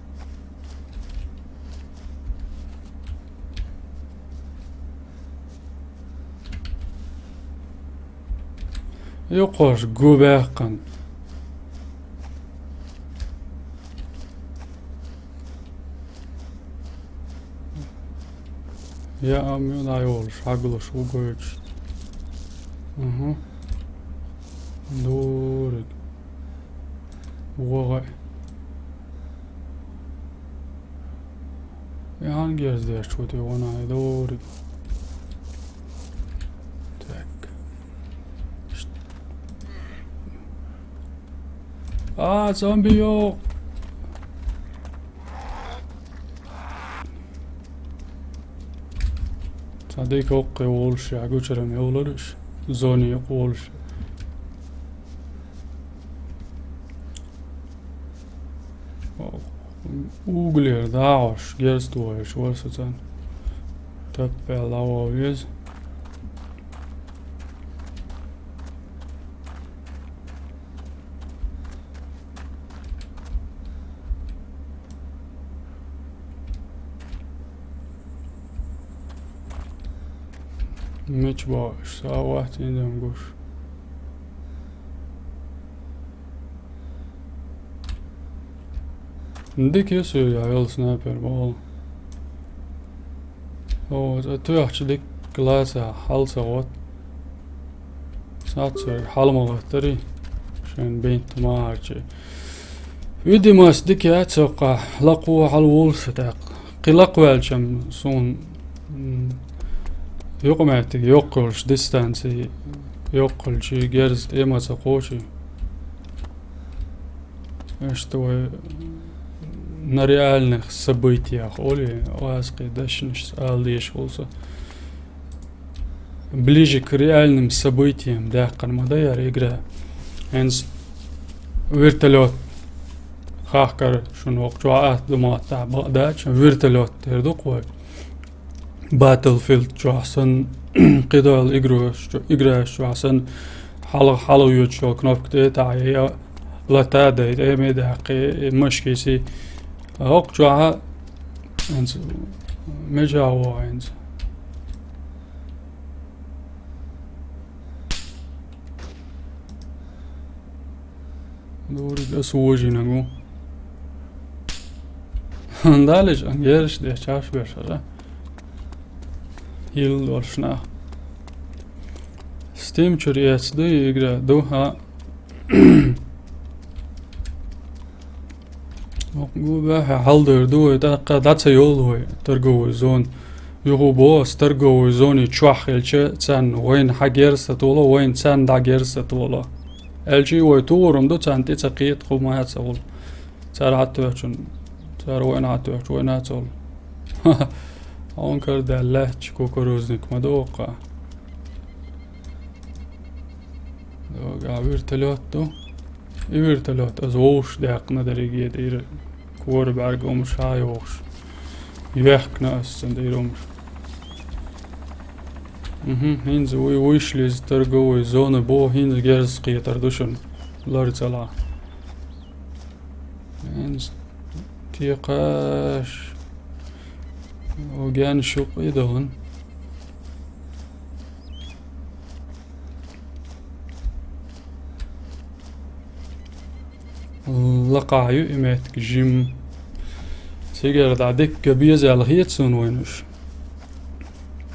Юккъаш гу баьккхина. Я ам ю дӀайолуш, хьаглуш ву гойтуш. Угу. Дуриг. ВогӀа. Я ангерз деш ву те ванай дуриг. Так. А, зомби йо! Цхьа дика воккхе волуш, я гучаран йовлараш, зоне юкъа волуш. Углера дагӀош, герз тухуш вара со царна. Таппаьлла дӀаваха веза. Мича бохуш, са вац инзам гуш. Дика ю суьйра йолу снайпер боху. О, тоьхча дика лаца хьал ца гӀот. Сац хьал ма гӀаттари, шайн бент ма гӀарчи. Видимость дика яц хӀокхахь, лакхо хьал волуш тӀаккха. Кхин лакхваьлчам суна, м, юкъаметтиг йоккхуьлуш дистанций йоккхуьлчий герз тӀе ма ца кхочий. Иштта вай на реальных событиях олий, вазкхий дашнаш ала дезаш волу со. Ближе к реальным событиям даьккхина ма дай яра игра. ХӀинца вертолёт хахкара шуна вокху чохь атта ду мотта бакъдача, вертолёт тера ду-кх вай. Battlefield чохь санна, кхидолу играш чу-, играш чохь санна, хьала-, хьалавоьдуш йолу кнопка тӀе а таӀий, я лата а дай, тӀе а ме даккхий, машкиси. ХӀокху чохь а хӀинца межа а вогӀу хӀинца. Дуриг ас вожийнаг ву. Далиж, ангераш деш чаш берш хьажа. Йилла долуш нах. Steam чуьра эца ду, игра ду, хӀа? Гу баьхьа хьалдер ду вай, тӀаккха дӀа ца йолу вай торговый зона. Юху бо ас торговый зони чохь хилча, царна вайна хьан герз ца толо, вайна царна дӀа герз ца толо. Аьлчи вай тухурам ду, царна тӀе ца кхета, хӀума а ца гӀур. Цара хьан тоьхчун, цара вайна хьан тоьхчу, вайна а цолу. Хьуна кара даьлла лаьтташ кукурузник ма доху-кха. Ага, вертолёт ду. И вертолёт, аз вовш даьккхна дерриге а тӀера кора бӀарг омаш хьа йохуш. Йоьхкина ас цун тӀера омаш. Мгм, хӀинца вуй, вуйш леза торговая зона боху, хӀинца герз кхетар ду шуна. Лар ца ла. ХӀинца текхаш. О, гаьна шук и дахана. Лакхахь ю и меттиг жим. Цигара дӀа дикка беза аьлла хета суна вайна уьш.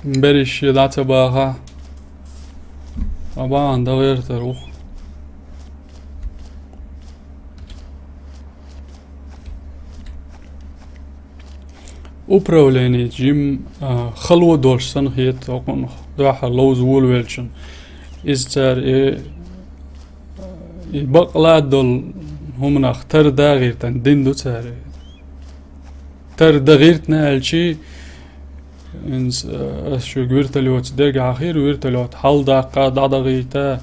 Берриш шен дӀа ца бахахь, а бахьана дан гӀертар ву. Управление жим, а, хало долуш санна хета хӀокхунах, дуьххьара ловза волавеллачун. Иза цара и, и бакъ лад долу хӀуманах тара дагӀиртан дин ду цара. Тара дагӀиртина аьлчи, хӀинца, а, ас шуьга вертолётца дерг хьахийра, вертолёт хьалдаккха, дӀадагӀийта,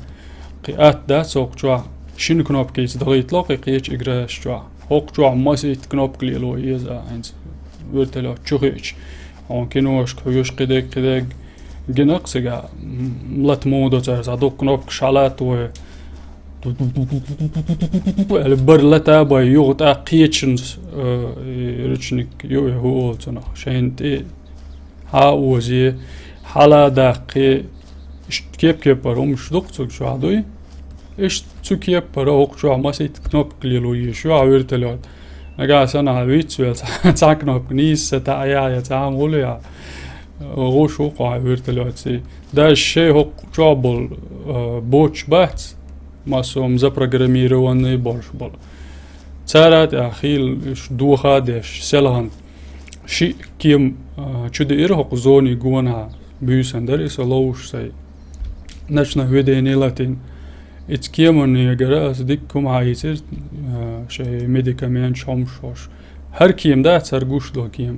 кхин атта дац хӀокху чохь, шина кнопкица дагӀийтало кхин кхечу играш чохь. ХӀокху чохь масийтта кнопка лело еза а хӀинца вертолёт чу хиъча. Хьуна киношка хьоьжуш кхидерг, кхидерг гина-кх цига, м, лата муха до цара, цхьа дукха кнопкаш хьалатта вай. Аьлла бара лата а бай, юха тӀаккха кхечунца, э, и ручник ю, и хӀу олу цунах, шайна тӀе хьа а озе, хьала а даккхий, иштта кеп-кепара хӀумаш ду-кх цу чохь дуй. Иштта цу кепара хӀокху чохь масийтта кнопка лело езаш ю хьан вертолёт. Нагахь санна хьан виц вел цхьа, цхьа кнопка нийса ца таӀа яхь я цхьа хӀума гӀуллехь, гӀуш ву-кх хьан вертолётций. Даже шайн хӀокху чохь болу, а, боцуш бац, массо а запрограммированный болуш болу. Цара тӀехь хийла уьш доха а деш, селхана шиъ кема, а, чу диира хӀокху зони гонахьа, буьйсан дара и со ловзуш сайн. Ночное видение латийна. Ица кеманегара аса дикка хӀума хьаийцира, а, шайн медикаменташ хӀумаш хӀорш. ХӀара кема дац, хӀара гуш долу кема.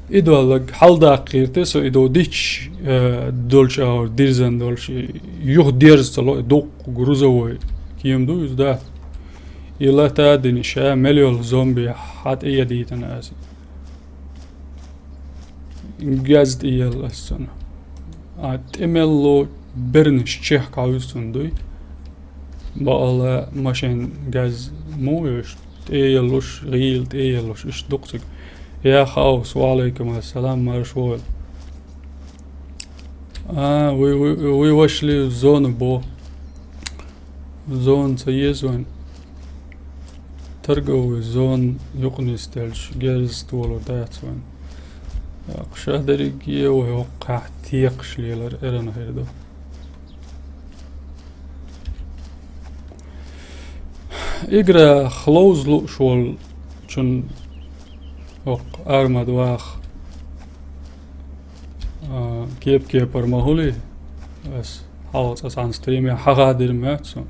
И доллаг хьалдаккхийра те со и до дича, э, долчу агӀор дирзан долуш, и юха дерза ца ло, и дуккха грузовой кема ду иза дац. И лата а дина ша мел йолу зомби хьа тӀе ядийтина аса. Газ тӀе елла аса цунна. А тӀе мел ло бернаш чехка хьовза цунна дуй. Бакъала машен газ муха йолуш, тӀе еллуш, гӀийла тӀе еллуш, иштта ду-кх цига. Я хаус, ва алейкум ассалам, марша вогӀийла. А, вы, вы, вы вошли в зону бо. Зона ца еза вайн. Торговый зона юкъа нисделча герз толур дац вайн. Аккха ша дерриге а вай хӀокхахь текхаш лелар эрна хир ду. Игра хловза лууш волчун хӀокху армад ваха, а, кеп-кепара ма хуьлий, ас хьалха цкъа цхьана стриме хьахадийр моьтту суна.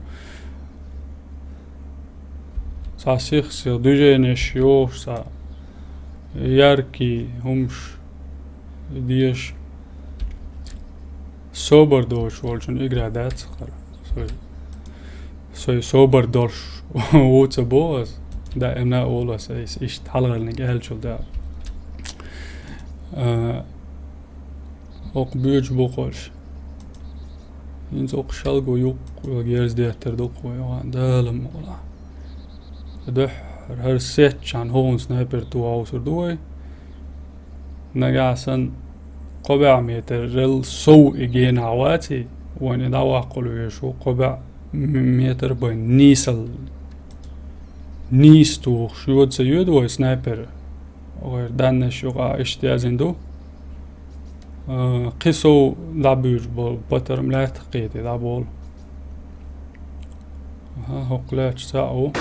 Цхьа сих-сих движенеш йохуш, цхьа яркий хӀумаш дезаш. Собар доцуш волчун игра дац хӀара. Сой, сой собар долуш ву ца боху ас. Даимна а олу ас айса, иштта хьалхарниг аьллачул даа. А, хӀокху боьдуш бу кхуьш. ХӀинца хӀокху шалго юккъе герз деттар ду кху вай, Дала мукъалахь. Дуьххьара хӀара сеттачхьана хӀокхунна снайпер тухур ду вай. Нагахь санна кхо бӀе метрал сов и генахь ваций, вайна и дӀаваккхалла везаш ву, кхо бӀе м-, метр бен нийсал, нийса тухуш йода ца йода вай снайпер. Вай даннаш юкъа иштта яздина ду. А, кхин сов дӀабуьйжу болу, патарм лаьтта кхетий дӀаболу. Аха, хӀокху лаьтташ цхьаъ ву.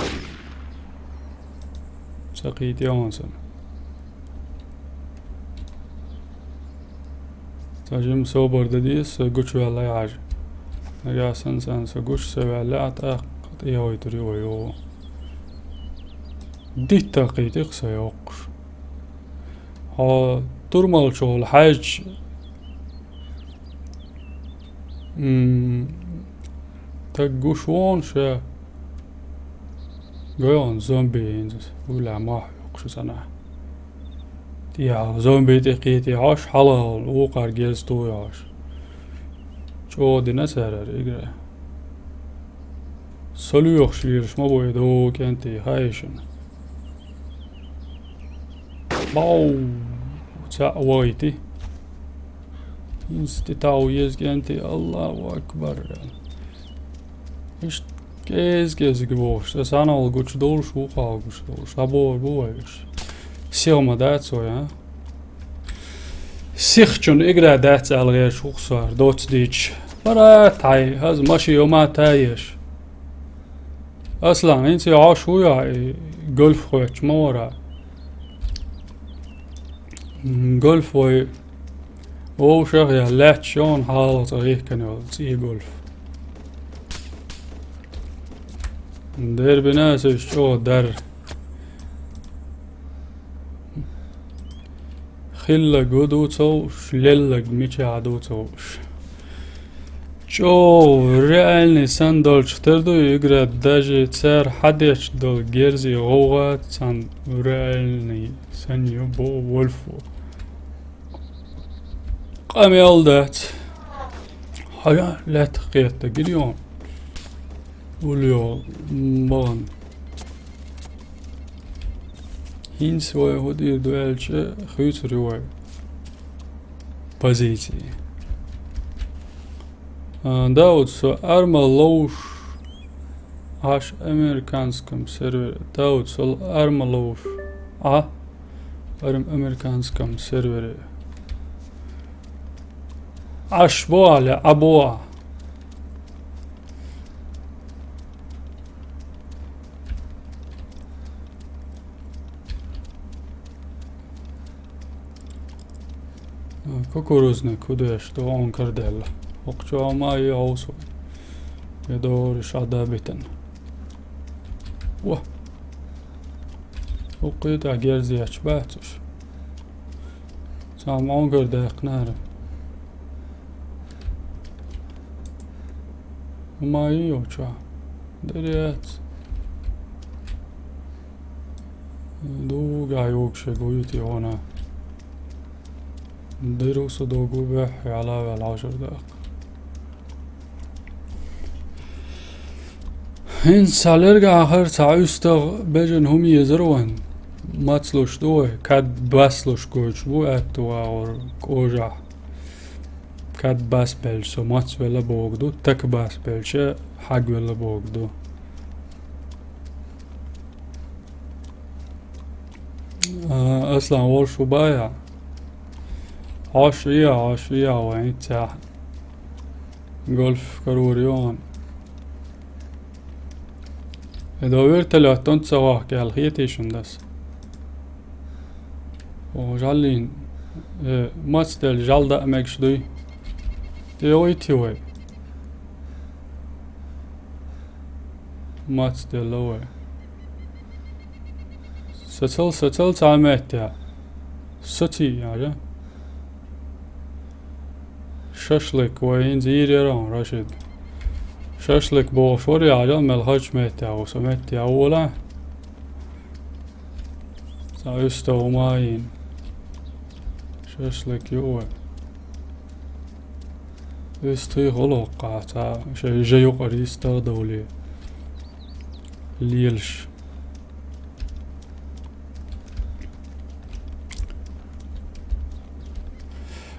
Ца кхийти хьуна сан. Цхьа жима собар дан деза, со гучуваьлла хьажа. Нагахь санна царна со гуш ца ваьлла, а тӀаккха тӀехьойтур ю вай йогӀу. Дитта кхийти-кх со йоккхуш. Хьо турмалчухула хьаьжча, м, Таг гуш вон ша. Гойон зомби инзас. Уля мах юкшу сана. Тия зомби текити хош хала укар герз ту хош. Чо дина сарар игра. Солюх шлирш ма бой до кенти хайшин. Бау. Ца войти. Инсти тау езгенти. Аллаху акбар. Иш кез-кез гибош. Санал гуч долш, ухал гуч долш. Абор бувайш. Силма да цоя. Сихчун игра дац алгеш ухсар, доц дич. Пара тай, хаз маши йома таеш. Аслан, инси аш уя, и гольф хоч мора. М, гольф вой, о, шах я, лач, он, халат, а, их канал, ци гольф. Дербина, сеш, чо, дар. Хилла гу дуцовш, леллаг мича дуцовш. Чо, реальный сан долч терду игра, даже цар хадеч дол герзи гъовгъа цан реальный сан ю бо вольфу. Къамел дац. Хая лет къетта гирион. Улио, ман. Хин свой ходир дуэльче хуйцур ювай. Позиции. А, да, вот со арма лоуш аш американском сервере. Да, вот со арма лоуш. А? Арм-, американском сервере. Аш боа ле, а боа. Кукурузный кудеш, то он кардел. Окчо ма и аусу. Я дориш адабитен. Во. Укит а герзияч бацуш. Сам он кардек нар. Ма и очо. Дерец. Дуга юкше гуйти она. Дерусу догу бе, яла вел ашар дак. Хин салерга ахар ца уста бежен хум езер ван. Мацлуш дуой, кад баслуш гойч бу, атту агор кожа. Кад бас белч со мац вела богду, так бас белче хаг вела богду. А, Аслан, волш убая. Хош ия, хош ия, вайн ця. Гольф карурион. Эдо вертолёт тон цавах гал хити шундас. О, жалин. Э, мац дел жалда мегш дуй. Те ой ти вай. Мац дел вай. Сацал, сацал цамеття. Сати, яра. Шашлык, вай инзир яран, Рашид. Шашлык бо шор яра, мел хач меття, уса меття, ула. Ца уста умаин. Шашлык юа. Уста холокка, ца, ше, же юкъари уста доли. Лилш.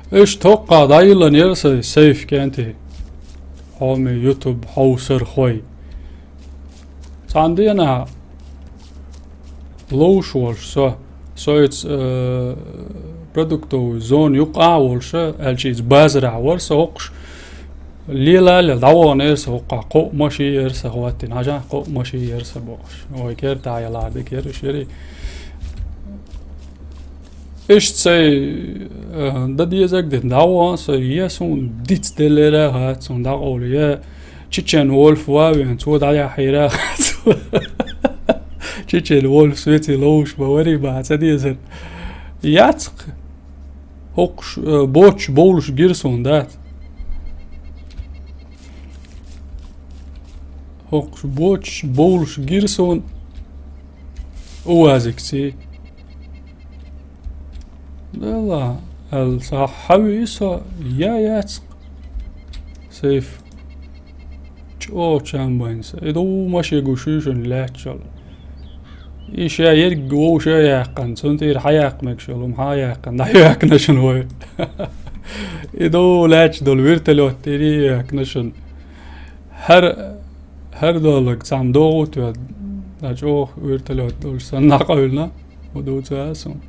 Эш токъа дайлан ерса сейф кенти. Хоми YouTube ховсар хой. Цандена лоуш волш со. Соец, э, продуктовый зон юкъа волша, элчиц базара ворса окш. Лила ле давон ерса окъа, къо маши ерса хватин, ажа къо маши ерса бош. Ой, кер таяла, де кер шери. Иш цей, э, да дезаг де давон со, е сун диц делера хат, сун да оле, е Чечен Вольф вавен, цо да я хера. Чечен Вольф свети лоуш, бавари ба, ца дезер. Яцк. Хокш, э, боч, болш гирсон, да. ХӀокхуш боцуш, бовлуш гира суна УАЗикций. Дела, аьлла, ца хьави со, я яц-кх сейф. ЧӀогӀа чам байна сан. И ду машен гуш ю шуна лаьтташ йолу. И ша ерг вовша а яьккхина, цунна тӀера хьан яккха мегаш йолу, хьан а яьккхина, дӀа яьккхина шуна вай. И ду лаьтташ долу вертолет тӀера а яьккхина шуна. ХӀара, хӀара долларг цхьамма догӀу тӀе, дӀа чӀогӀа вертолет долуш санна, дӀакъевлина. ХӀун ду ца а суна.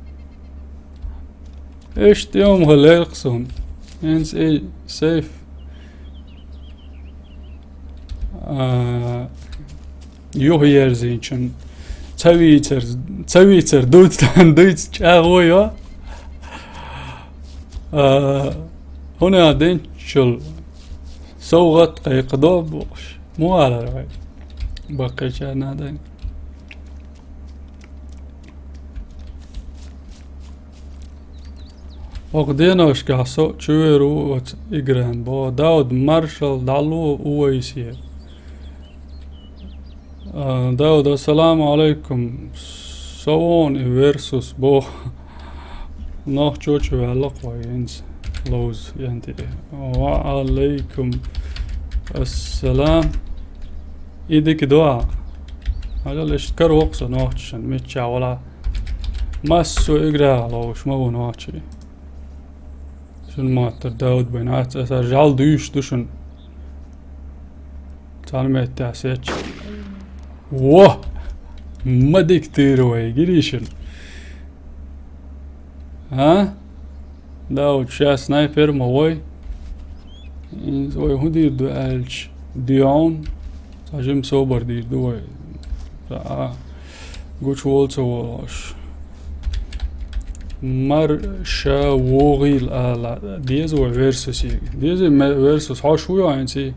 Иштта тӀе хӀума хилла леркъа суна. ХӀинца и сейф, а, юхаерзийначун ца вийцар, ца вийцар дуьйцу, дуьйцу чӀагӀо йо. А, хӀуна динчул совгӀат кхайкхадо бохуш. Муха алара вай? Баккхийчарна а дай. ХӀокху деношкахь со чувер ву оцу игран боху. Дауд, маршалла дӀало Увайсе. А, Дауд, ассаламу алайкум. Со вон и версус боху. Нохчочу ваьлла кхо хӀинца ловза янти. Ва алайкум ассалам. И дика дуа. Хьажал иштта каравоккху со нохчашна, мичча вала. Массо а игра ловуш ма ву нохчий. Шун маттар Дауд байна ац, аса жал дуьйш ду шун. Царна меттехь сетча. Во! Ма дика тыра вай, гиришин. А? Да, вот щас снайпер ма вой. Иза вай хӀун дийр ду аьлча, дуьйхьун. Цхьа жима собар дийр ду вай. Цхьа а гучуволу ца волуш. Марша вогӀийла ала. Деза вай версус. Деза ме-, версус. Хьош ву йоӀ хӀинца?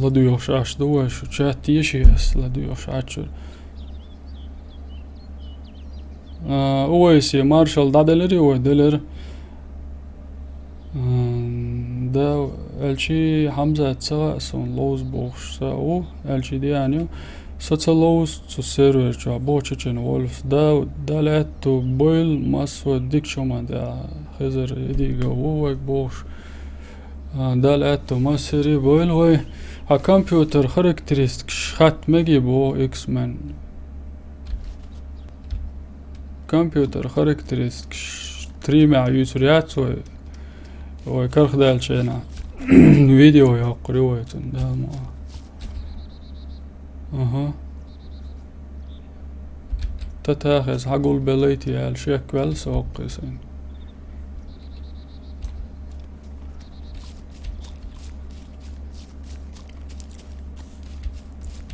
ЛадуьйгӀуш Ӏаш ду вай шу, чат теший ас, ладуьйгӀуш Ӏачуьра. А, Увайсе маршалла дӀаделира вай, делира. М, да, аьлчи Хьамзат ца хаьа суна, ловза бохуш са ву, аьлчи Диана ю. Со ца ловза цу сервер чохь, боху Чечен Вольфс. Да, Дала аьтту бойла, массо а дика чу ма да, Хезар Эдига ву вайга бохуш. А, Дала аьтту массери а бойла вай. Хьан компьютер характеристикаш хатта меги боху X-Men. Компьютер характеристикаш стримехь юьйцур яц вай. Вай кархдаьллачу хенахь видео йоккхур ю вай цунна, да, ма. Аха. Татахеза хьагулбеллайти аьлла шекваьлла со воккхий сайна.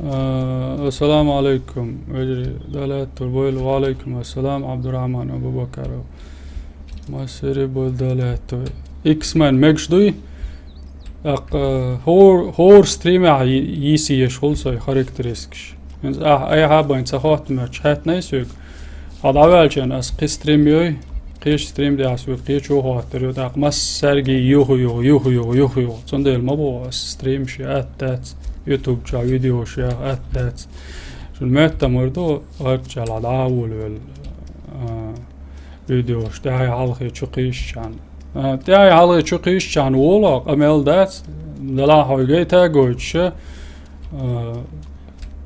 А, ассаламу алайкум, вежарий, Дала аьтту бойла. Ва алайкум ассалам, Абдурахман Абубакаров. Массери а бойла, Дала аьтту. X-Men мегаш дуй? ТӀаккха хӀор-, хӀора стримехь йи-, йийсаеш хуьлу сайн характеристикаш. ХӀинца ахь айхьа а байна ца хоттамечу хаьттинай соьга. Хьо дӀаваьлча ас кхин стрим йой, кхечу стрим тӀехь соьга кхечо хоттур ю, тӀаккха массаьрга юха-юха, юха-юха, юха-юха. Цундела ма боху ас стримаш я атта дац, YouTube чохь видеош я атта дац. Шуна меттамар ду, гӀарччалахь дӀа а волавелла, а, видеош тӀаьхье хьалхе чу кхийсчарна. А, тӀаьхье хьалхе чу кхийсчарна воло, къамел дац, делахь хьо гайта гойтуш, а,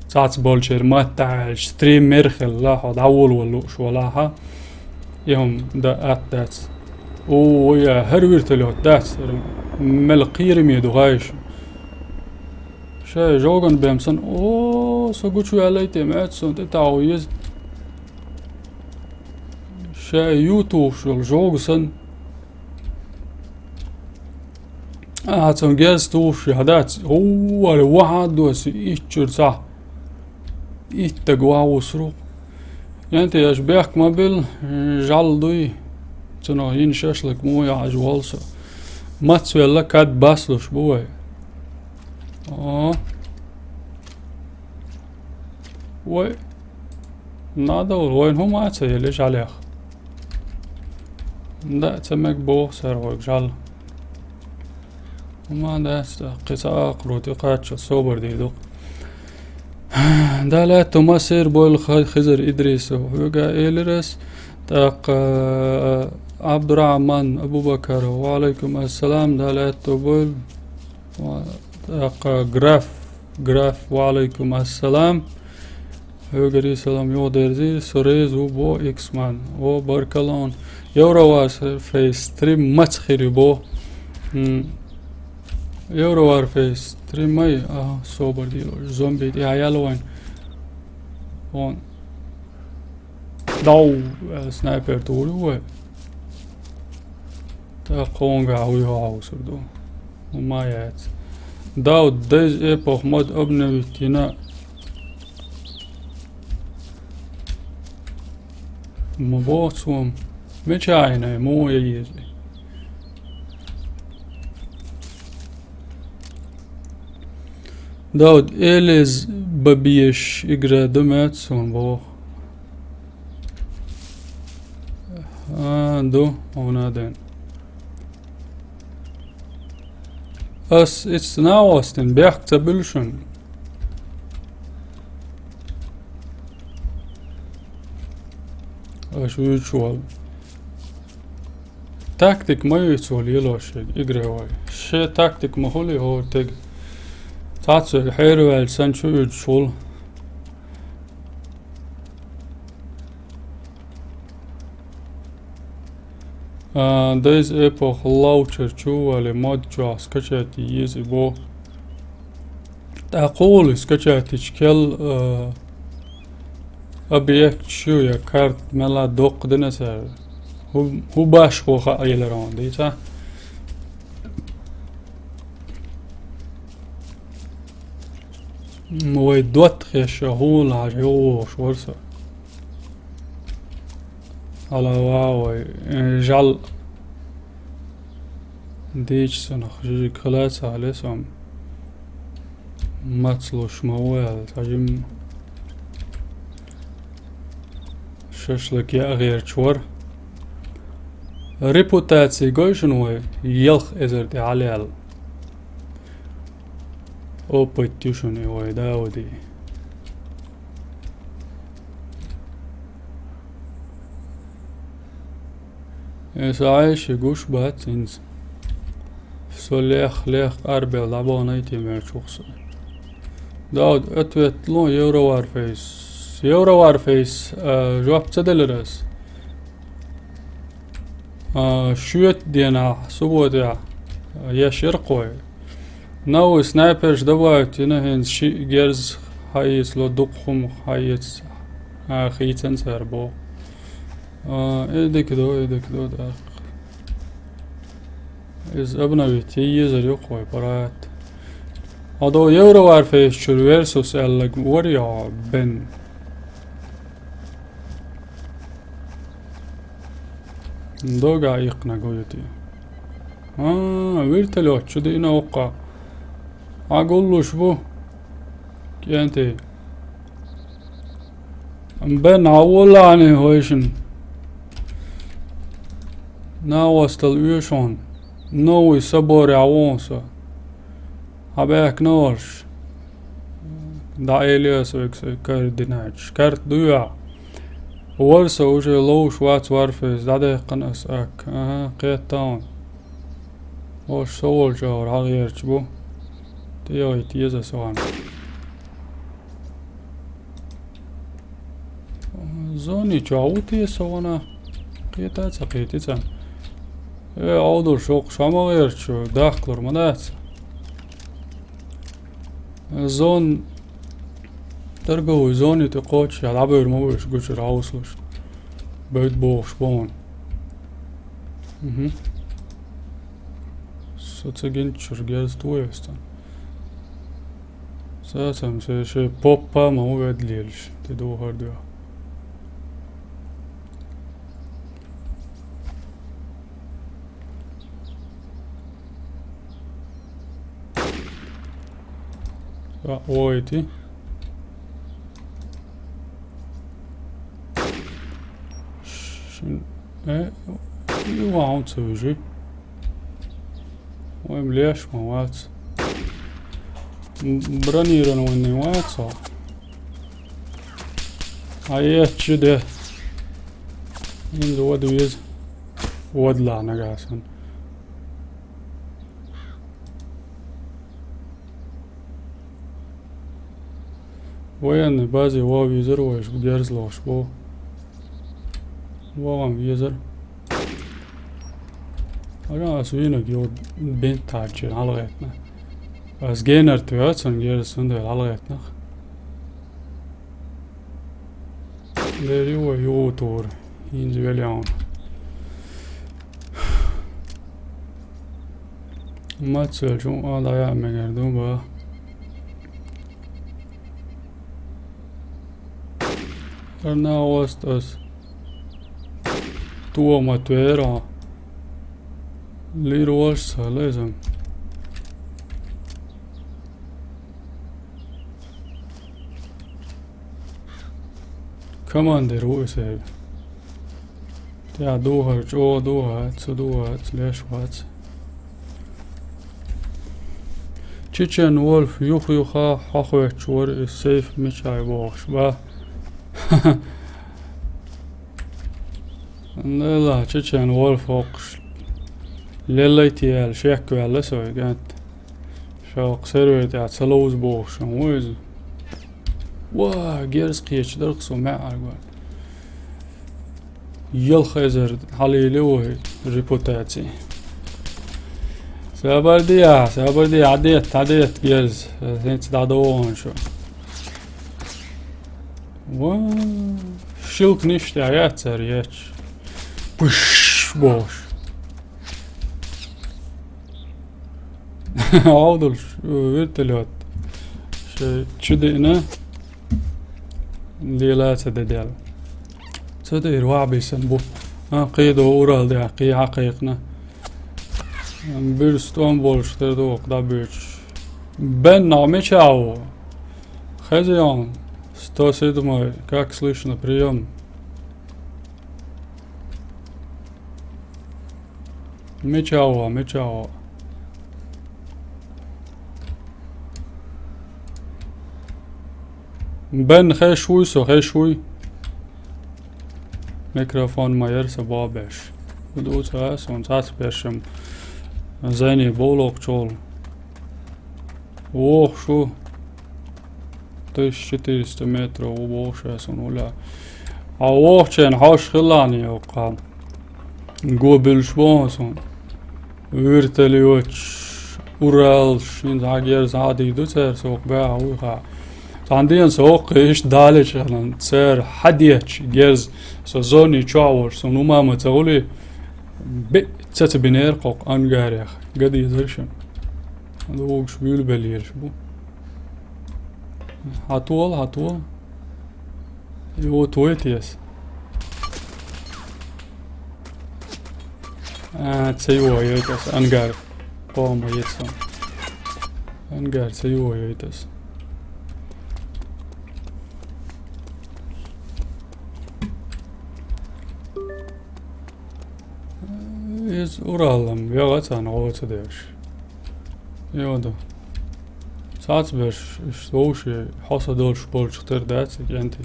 цац болчеран матта аьлча, стример хилла, хьо дӀаволавала лууш валахьа, и хӀума дан атта дац. О, я, хӀара вертолет дац, хӀара мел кхераме ду гӀайша. Ша жоган бем сан, о, со гучу аьллай те, меца сон тӀе тагӀо еза. Ша ютухуш йолу жога сан. Ахьа цунна герз тухуш яхьа дац. ХӀуввале, вахьа а доьсу, итт чуьра цхьа. Иттаг вахьа вусуру. Янте аша бехк ма билла, жӀалла дуй. Цунах йина шашлык муха яхьаш волу со. Мацвелла кад баслуш бу вай. О. Вай, надо вайна хӀума а ца елла жӀалех. Да, ца мег боху сара вайга жӀал. ХӀума дац, тӀаккха кхин цхьа акхаро тӀекхаччалц собар дийр ду-кх. Дала аьтту массеран бойла Ха-, Хизар Идрисов. Хьоьга элира ас, тӀаккха, а, Абдурахьман Абубакаров. Ва Ӏалайкум ассалам, Дала аьтту бойла. Ва, тӀаккха Граф, Граф, ва Ӏалайкум ассалам. Хьоьгара салам юхадерзийла, со реза ву бо Иксман. О, баркалла хьуна. Евровар фейс, стрим маца хир ю бо. М. Евровар фейс, стрим ай, а, собар дийла, зомби тӀехьа яьлла вайн. Он. Дау, э, снайпер тур ю вай. ТӀаккха кхунгахь хӀу йохьаусур ду? ХӀума яц. Дауд, Days Epoch мод обновить йина. Ма боху цо. Мича Ӏийна, муха я еза? Дауд, Элиз бабеш игра ду меца суна боху. А, ду, хьуна ден. Ас ицца нагӀостина бехк ца буьллу шуна. Аша вуьйцуш волу. Тактик ма ю цо лелош шега, игра вай. Шен тактик ма хуьлий хӀора тега. Цхьацца хьераваьлла санна чу уьдуш волу. А, Days Epoch лаучер чу вале мод чохь скачать еза и бо. ТӀаккха кхугӀули скачать йича кел, а, объект шу я карт мела доккха дина цара. ХӀу-, хӀу баш хӀу хаа елара он, дийца? М, вай доттагӀеша хӀула хьажа йогӀуш вара со. Хьала ван вай, э, жӀал дийча санах жижиг хила ца хиле со. Мацлуш ма ву аьлла, цхьа жимма шашлык яа гӀерташ вара. Репутаци гой шуна вай, ялх эзар тӀе хьалаяьлла. Опыт ю шуна и вай Дауди. Эса Ӏайши гуш бац хӀинца. Со лех-лех арбел дӀабаханай те мерчух со. Дауд, ответ ло, Евровар фейс. Евровар фейс, а, жоп ца делира ас. А, шоьтан денахь, субботехь, а, еш яра кхой. Новый снайперш добавить йина хӀинца шиъ герз хьаэцало, дукха хӀума хьаэца, а, хийцан цара боху. А, и дика ду, и дика ду, тӀаккха. Иза обновить е езар ю кхой парат. Хьо до Евроварфейс чуьра версус аьллаг вар йо, бен. Дога иккхинарг ву ю те? А, вертолёт чу диъна оккха. Хьан гуллуш бу? КӀентий. Бен, хьан воллахьаний хӀойшина? Нагостал оьшу хьуна. Новый соборе хьан вон со. Хьан баьхкина олуш? ДӀаэли аса вайга сайн координаташ. Карта дуй ахь? Вара со уже ловш вац варфейс, дӀадаьккхина аса акка. Аха, кхетта хьуна. Ош со волчу агӀор хьагӀерча бу. ТӀегӀайта еза аса ван. Зони чохь ву те со вана? Кхета а ца кхетий царна. Э, Ӏовдал шоккхуш хьо ма гӀерчу, дахкалур ма дац. Зон, торговый зони тӀе кхочушехь, дӀабевр ма ву уьш гучура хьовсалуш. Бевд бохуш бохуна. Мгм. Со ца гинчуьра герз ту вестан. Сацам се ши поппа ма ву ведлийлаш, ти духар дуьхьа. Ца ойти. Э, и ваун ца вижи. Вай леш ма вац. М, бронированный вац, а. А е чуде. Ин воду из. Водлана гасан. Военный базе вов везар вайш, герзлош вов. Вовам везар. Ага, ас винаг йо бент таачи, алгайтна. Ас генер ту яцан герз сунда алгайтна. Дери вай ютур. Инзи веляун. Мацвел чун ала я мегер дуба. Арна остас. Туа матвера. Лир ваш салезам. Командир уйсер. Тя дугар, чо дугар, цу дугар, леш вац. Чечен Волф юх-юха хахвет чур и сейф мечай бохш, ба. Нела, Чечен Волф окш. Лелайтиял шек вяла сой гэнт. Шок сервер тя цалоуз бохш, уйз. Ва, герз кечдарх су мя аргва. Йылхайзар халили вой репутаци. Сабар дия, сабар дия, адет, адет герз. Сенц дадо он шу. Ва, шилк ништя яцар яч. Пуш, бош. Авдул, вертолет. Ше чудина. Лилаца дедял. Цудир вабисан бу. А, кидо урал да, ки хакыйкна. Бир стон болуштер да окда бюч. Бен на мечао. Хозяин. Сто седьмой. Как слышно, прием. Мечао, мечао. Бен хешуй, со хешуй. Микрофон майер са бабеш. Удуца, сон цац першем. Зайни болок чол. Ох, шу. Тысяча четыреста метров у бошес он уля. А ох, чен хош хилани окка. Гобил шбонсон. Вертолёт, Урал, шин загер зади дуцер сок бя уха. Тандиен сок иш далечанан цер хадиеч герз со зони чавор сон умама цаули. Бе цаца бинер кок ангарях. Гади зершем. Лугш вюлбелирш бу. Хатуал, хатуал. И вот уэтиес. А, цейуа йойтас, ангар. Пома йетсон. Ангар, цейуа йойтас. Из Уралам, я вацан, оцадеш. Йода. Сац беш, иш соуши, хоса долш болчух тер дац, кенти.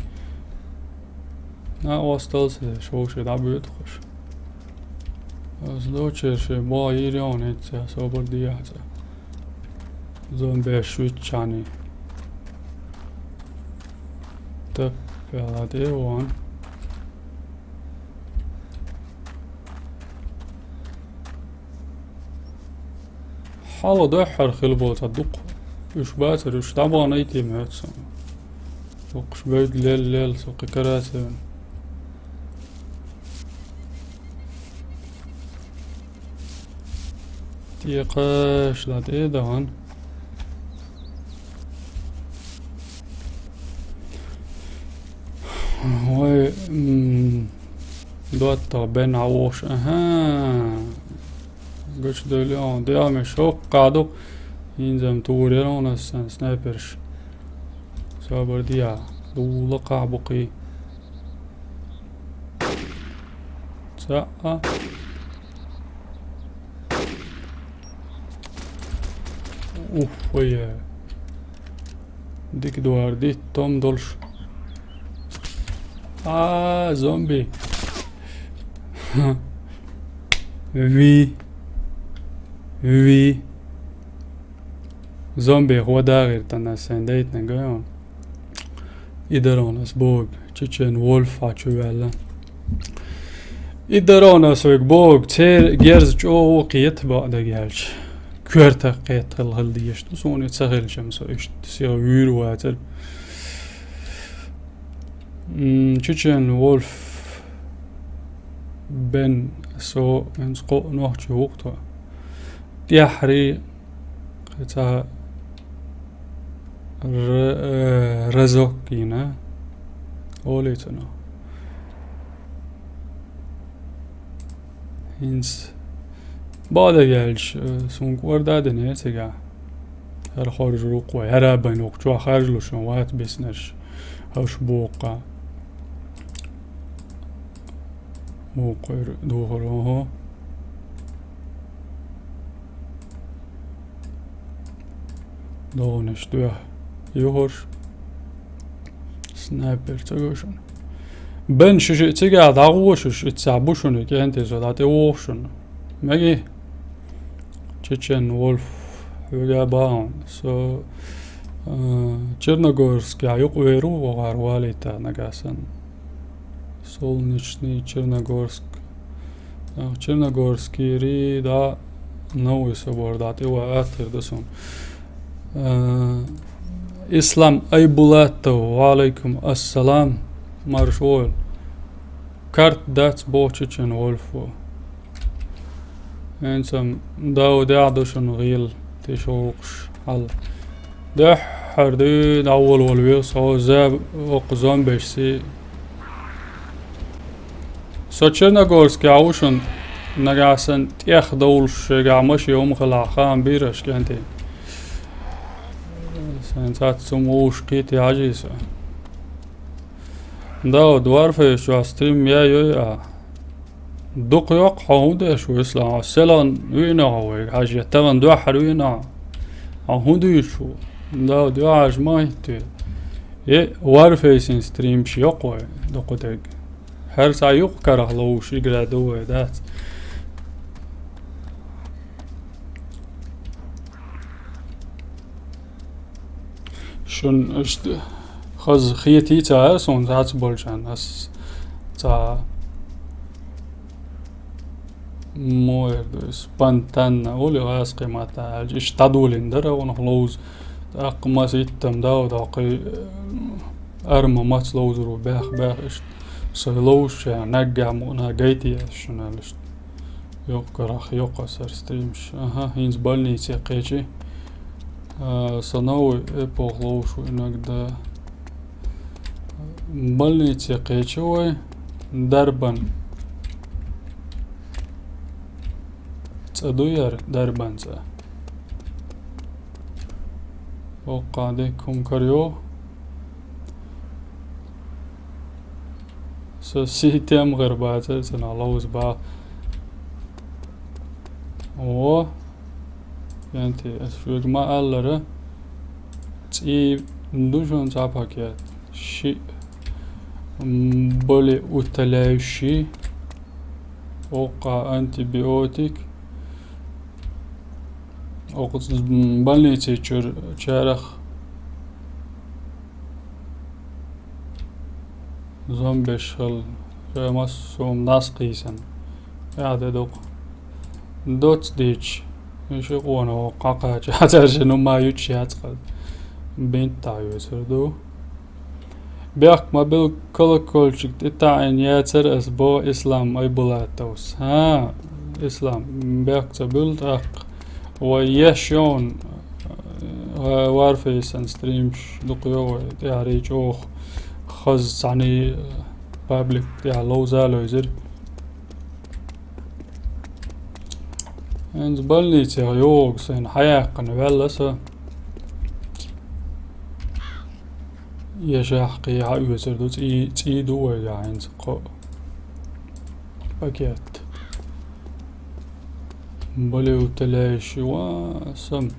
На остался, соуши, да будет хош. Аз дочерше, бо ирион, эця, собор диаца. Зомбеш виччани. Теп, пелад, эван. Хало дохар хил бол садук. Уж бацар, уж дабана ити мэтсон. Сокуш бэйд лел, лел, сокы карасен. Тиякаш да те дахан. Ой, м, дуаттар бен авош, аха. Гуч дойле он, деаме шок кадук. Инзам тугур яра у нас сан снайперш. Сабар дия. Дула кабуки. Цхьаъ. Ух, ой. Дика дуьхьал дитт том долуш. А, зомби. Ви. Ви. Зомби хӀода гӀиртана сайн дайтина гайо. И даронас бог, Чечен Вольф а чу ваьлла. И даронас вайга бог, церан герз чӀогӀа кхета бакъдерг аьлча. Коьртах кхетта хила дезаш ду, суна и ца хилчам со иштта сиха вуьйр вацара. М, Чечен Вольф бен со, хӀинца кхо нохчи ву-кх тхо. ТӀаьххьара кхин цхьа р-, э, разок йина. Олий цунах. ХӀинца бакъдерг аьлча, э, суна кӀорда а дина цигахь. ХӀара хоржур ву-кх вай, хӀара а бен ву-кх, чохь харжлуш вац биснарш, хӀорш бу-кх. Вукхуьйра духур, оха. ДогӀанаш дуьхьа юхуш. Снайпер ца го шуна. Бен шуьша цигахь дӀагӀо шуьша, иццахь бу шуна, кӀентий со дӀатӀевогӀу шуна. Меги? Чечен Вольф, хьоьга а бахьана. Со, а, Черногорскехь юкъавер ву, вахар валийта нагахь санна. Солнечный Черногорск. А, Черногорскийри, да, новый собор, да, тӀева аттер да сон. А, Ислам Айбулатов, ва алейкум ассалам, марш войла. Карт дац боху Чечен Вольфо. ХӀинца-м Дауд яхь ду шуна гӀийла тиша гӀуллакхаш хьал. Дуьххьара дуьйна дӀаволавала веза со за окху зомбешций. Со Черногорскехь ву шуна, нагахь санна тӀех довлуш шегахь машен хӀума хилахь хаам бийр аша, кӀентий. Сайн цац цум вовшах кхетий хьажий со. Дауд, Warface чохь стрим яй йой а? Дукха йоккху хьо хӀун деш ву, Ислам? Хьо селан вийна хьо вайга хьажа, я тахана дуьххьара вийна хьо? Хьо хӀун дуьйцуш ву? Дауд, юьхьӀаьржа ма хӀиттий. Е, Warface-ин стримаш йоккху вай, дукха дерг. ХӀара цхьа юкъа карах ловш игра ду вай, дац? Шуна иштта хаза хетий ца хаьа суна цхьацца болчарна ас цхьа муха эр ду, спонтанно, ули гӀазкхи матта аьлча, иштта дӀадолийна дара гӀунах ловза. ТӀаккха маса иттам дав доккхий, арма маца ловзур ву, бех, бех, иштта. Со ловзуча наггахь мукъана гайтий ас шуна аьлла иштта. Йоккхарах йоккха сар стримаш. Аха, хӀинца больнице кхечи. А, со новый эпох ловзуш ву иногда. Больнице кхечи вай. Дарбан. ЦӀа ду яра, дарбан цӀа. Оккха де кумкар йо. Со сий тем гӀар бацара цунах ловза бах. О, кӀентий, ас шуьга ма аллара, цӀий ду шуна цхьа пакет. Шиъ, м, болеутоляющий, оккха антибиотик, Оха з-, м, больнице чуьра чарах зомбеш хилла, ша массо а дӀасакхийсина. Яхь де дукха. Доц дийча, и ши къона оха кхакхача, цара ши нума ючу яц хаза. Бинт дӀахьоьцур ду. Бехк ма билла, колокольчик тӀетаӀийна яцара ас, боху Ислам Айбулатовс. ХӀа, Ислам, бехк ца буьллу тӀаккха. Вай еш йовна, э, Warface-ан стримаш дукха йо вай, тӀаьхьарий чӀогӀа хаза цхьаьний, э, паблик тӀехь ловза а левзира. ХӀинца больницех йогӀу сайна хьаяьккхина ваьлла со. Я шахкхий хьаоьцур ду, цӀий, цӀий ду вайгахь хӀинца кхо. Пакет. Более утоляющий ва сам.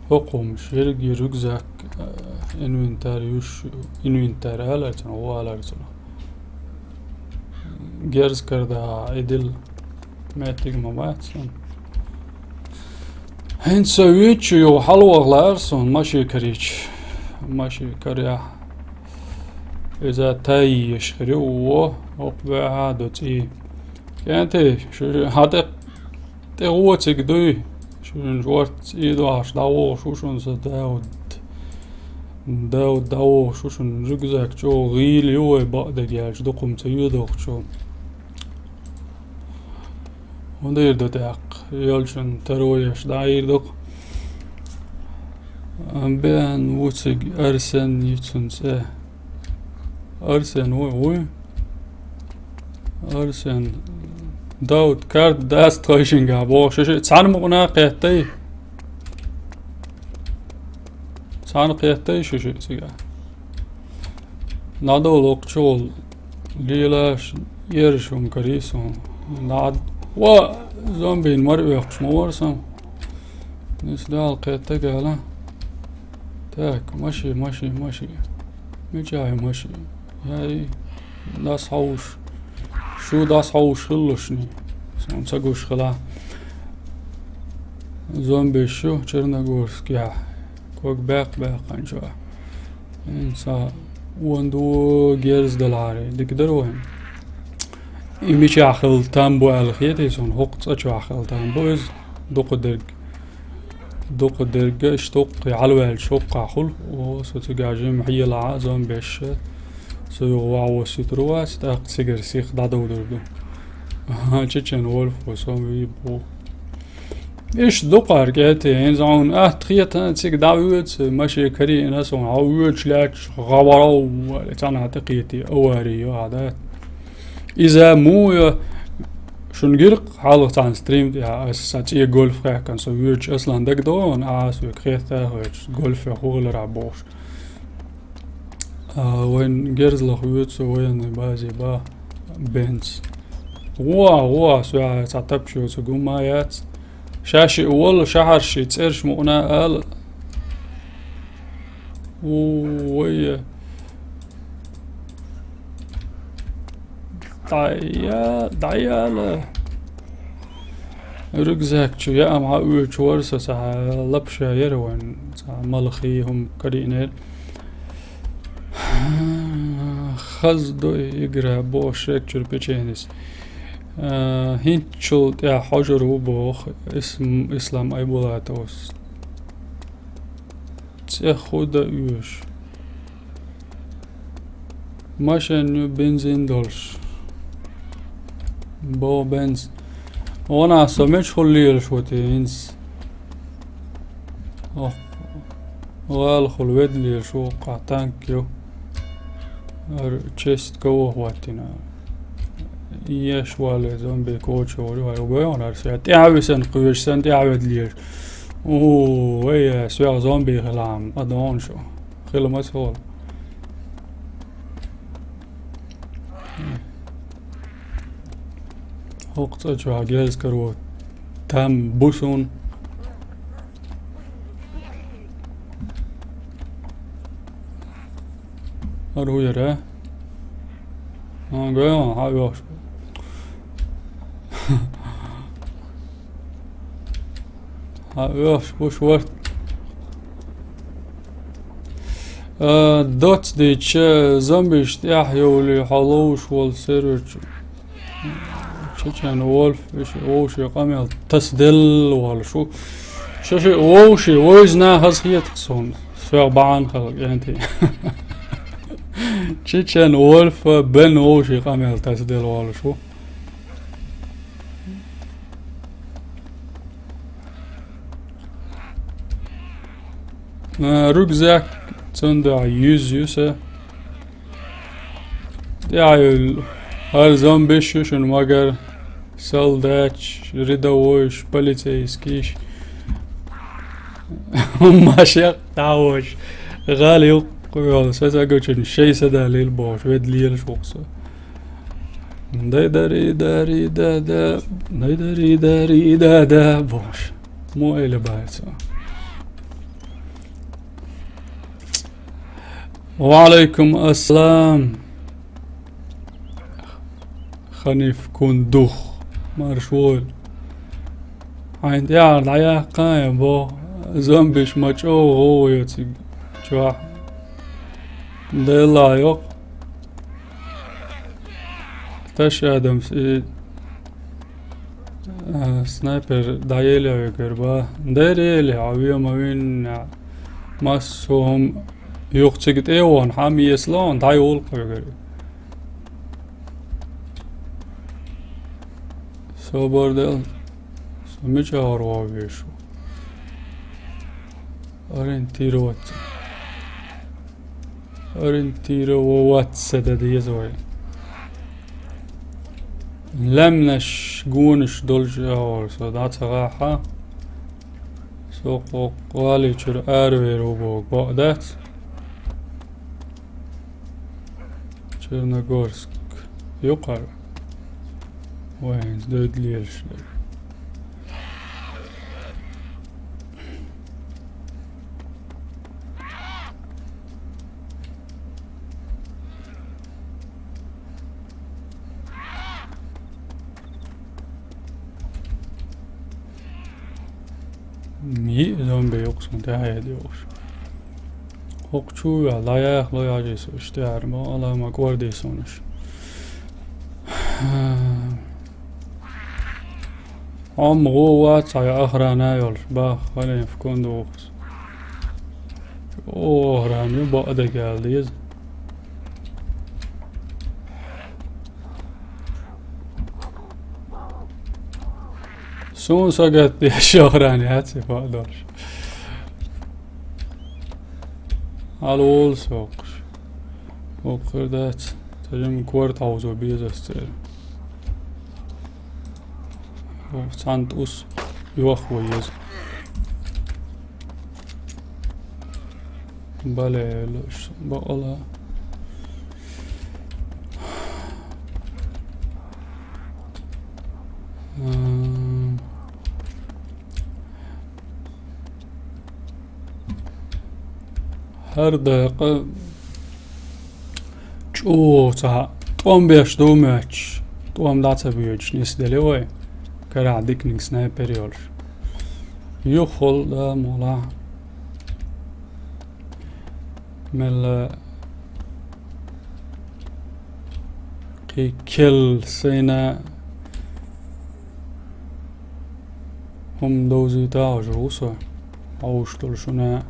ХӀокхумаш, ерриге рюкзак, э, инвентарь юш, инвентарь алар цунах, ва алар цунах. Герз кара да, идил меттиг ма бац. ХӀинца виччу йо хьалвахлар сон маши карича. Маши каря. Иза тайеш хири, во, хӀокху баьхьа до цӀий. КӀентий, шу хьан тӀе, тӀе гӀо цига дуй? Шуна шортта цӀий дохьаш дӀавогӀуш ву шуна со Дауд. Дауд дӀавогӀуш ву шуна, рюкзак чӀогӀа гӀийла ю вай бакъдерг яьлча, дукха ма ца йоьдохучо. ХӀун дийр ду тӀаккха? Йолчун таро еш дӀаийр ду-кх. Бен ву цига Арсен ю цун цӀе. Арсен вуй, вуй? Арсен. Дауд, карта дац тхойшинга боху, шу шиъ цхьана мукъана кхеттай? Цхьана кхеттай шу шиъ цига? Надолокхучул лелаш, ераш хӀума карий суна. Над-, ва, зомбин мара оьхуш ма вара сан. Нис дала кхетта гала. Так, маши, маши, маши. Мичахьи маши. Яй, дас хьовш. Шу дас хьовш хиллушни. Сон ца гуш хила. Зомби шу Черногорскехь. Ког баьккха баьккханчо. Ин ца вон ду герз даларе. Дика дара вайн. И мичахь хила там бу аьлла хетий сон, хӀокху цӀа чохь хила там бу иза. Дукха дерг. Дукха дерг, иштта хӀокху хьалаваьлча хӀокхахь хуьлу. О, со цигахь жима хьелахь а зомбеш. Со юха ваха воссуьйтур вац, тӀаккха цигара сих дӀадовдур ду. Чечен Вольф, со вий бу. Иштта дукхара кӀетий, хӀинца хьуна атта хета, цига дӀавоьдуш, машен карийна, сон хьо воьдуш лаьтташ, гӀаваров, цхьанхьа тӀекхетий, авари йо, хьа дац. Иза муха йо, шуна гира-кх хьалха цхьана стрим тӀехь, аса сан цӀе гольф хаьхкина, со воьдуш аслан дагадогӀу, аса век хетта а хеташ, гольфе хӀун хиларахь бохуш. А, вайн герзалах воьду со военный базе, ба, Бенц. Во, во, со цхьа тапчо ца гума яц. Ша шиъ волу шахьарши цӀерш мукъана ала. У, вай. ДӀая-, дӀаяла. Рюкзак чу яа ма хьан оьцуш вара со, цхьа лапша яра вайн, цхьа малхий хӀума карийна яра. Хаза ду и игра, боху шек чуьра печенис. А, хӀинцачул тӀаьхьа хьожур ву боху Ис-, Ислам Айбулатовс. ЦӀе хӀун дан оьшу? Машен ю бензин долуш. Бо бенз. Вон а со мичахула лелаш ву те хӀинца? Ох, гӀалахула веда лелаш ву, кху танк ю. Ар честь кого хӀоттина. Еш вале зомби кочо вари вари. Гой вон ар ша. ТӀаьхьа висан кхуьйш сан тӀаьхьа веда лелаш. У, вай, соьга зомби хилам, а дон шу. Хила ма ца волу. ХӀокху цӀа чохь герз каро там бу суна. ХӀара хӀун яра? А, гой, хьан оьхуш. Хьан оьхуш бу шорт. А, доц дийча, зомбиш тӀаьхьа йовлий, хьо ловш волу сервер чу. Чечен Вольф, вовшийн къамел тасаделла волуш ву. Ша шиъ вовшийн, вайза нахаза хетах суна. Соьга бахьана хала кӀентий. Чечен Вольф бен вовшийн къамел тасаделла волуш ву. А, рюкзак цунда юз ю сан. ТӀаьхьа йолу хӀара зомбиш ю шуна магар, солдаташ, рядовойш, полицейскийш. Машек дӀавош. ГӀала юккъе йолу са сагочун шайн садалийла бохуш, веда лелаш ву-кх со. Дай дари дари да да, дай дари дари да да, боже. Мой или байца. Ва алейкум ассалам. Ханиф Кундух. Марш вол. Хьайн тӀехьа дӀаяьккхай бо. Зомбиш ма чӀогӀа гӀо йоциг чохь. Делла йокъ. Таш Адамс и, а, снайпер дӀаеле вегар ба. Дерели, хьо ве ма винна. Массо хӀума юха цига тӀе а вахана, хьан еслон, дӀайолу вегар. Собар дел. Со мича гӀоргӀа вешу? Ориентироваться. Ориентироваться дан деза вай. Лаьмнаш, гонаш долчу агӀор со дӀа ца гӀахьа. Со кху гӀали чуьра аравер ву боху бакъ дац. Черногорск. Юкъара. Вай хӀинца дойду лелаш дара. Йиъ зомби юкъа суна тӀаьхьа яда йогӀуш. ХӀокху чу ваьлла, дӀаяхало яжий со, иштта яра ма, Алла ма кӀордий суна уьш. Хьо ма гӀо вац, хьан охрана йолуш, бах, хӀалле, фу кон дохус. О, охрана ю, бакъдерг аьлла деза. Суна сагатдеш охрана яц и бакъдолуш. Хьала волу соккхуш. Воккхур дац. Ца жима корта хьовзо беза ас церан. Вовх цхьаьна тӀус йохво еза. Бале, луш, бакъала. М. ХӀара дакъа чӀогӀа ца хьа-, тӀом беш ду моьттуш, тӀом дӀа ца боьдуш нисделира вай, карахь диканиг снайпер йолуш. Юххул да молахь. Мелла кхин кел сайна хӀума довзийта а хьожур ву со, хьовуш долу шуна.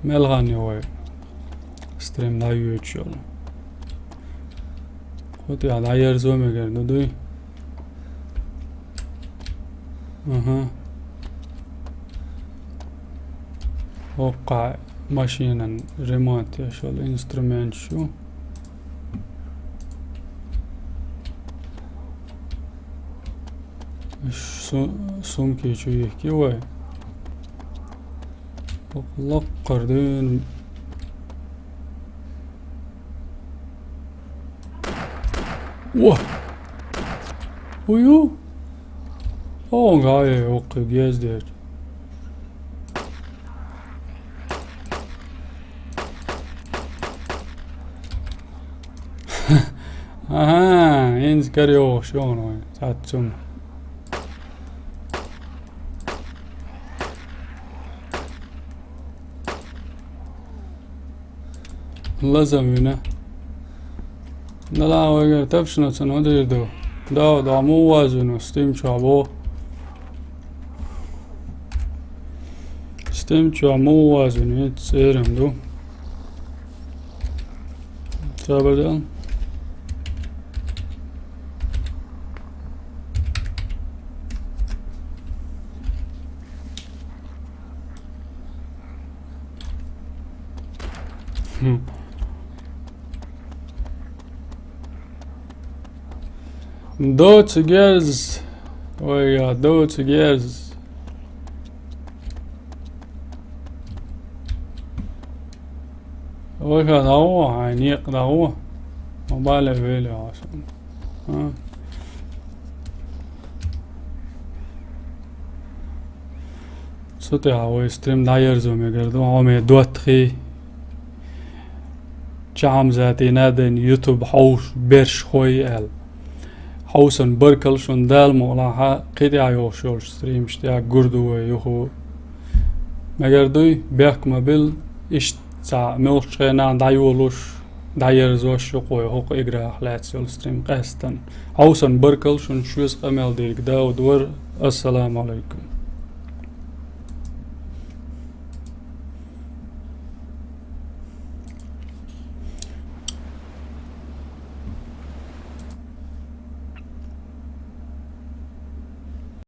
Мел хан ю вай стрим дӀайоьдуш йолу? ХӀун тӀехь дӀаерзо мегар ду дуй? Аха. ХӀокху машинан ремонт еш йолу инструменташ ю. Су-, сумки чу йихки вай. ХӀокху лаккхара дуьйна. О! Хьу ю? О, гай, оккхи гездерча. Ага, инза карайогӀуш йогӀу вайн, цхьацца цунна. Лазам вина. Дала вайгара тапшна цунна хӀун дийр ду? Дау, дау, муха ваза вина, стим чохь бо. Стим чохь муха ваза вина, хӀинца цӀерам ду. Ца бадал. Хм. Доцу герз. Ой, я, доцу герз. Ваха дагӀо, хьайн некъ дагӀо. Мобайле вели хьо шун. А. Цу тӀехьа вай стрим дӀаерзо мегар ду, хьо ме доттагӀий. Чахьамзатий Надин YouTube хьовш берш хой аьлла. Хьовсан баркал шун, Дала мукъалахь, кхин тӀехьа йолуш йолчу стримаш тӀехь гур ду вай юха. Мегар дуй, бехк ма билла, иштта цхьа мелхачу хенахь дӀайолуш, дӀаерзош ю-кх вай хӀокху играх лаьцна йолу стрим къаьстина. Хьовсан баркал шун, шуьца къамел дийриг Дауд вара. Ассаламу алайкум.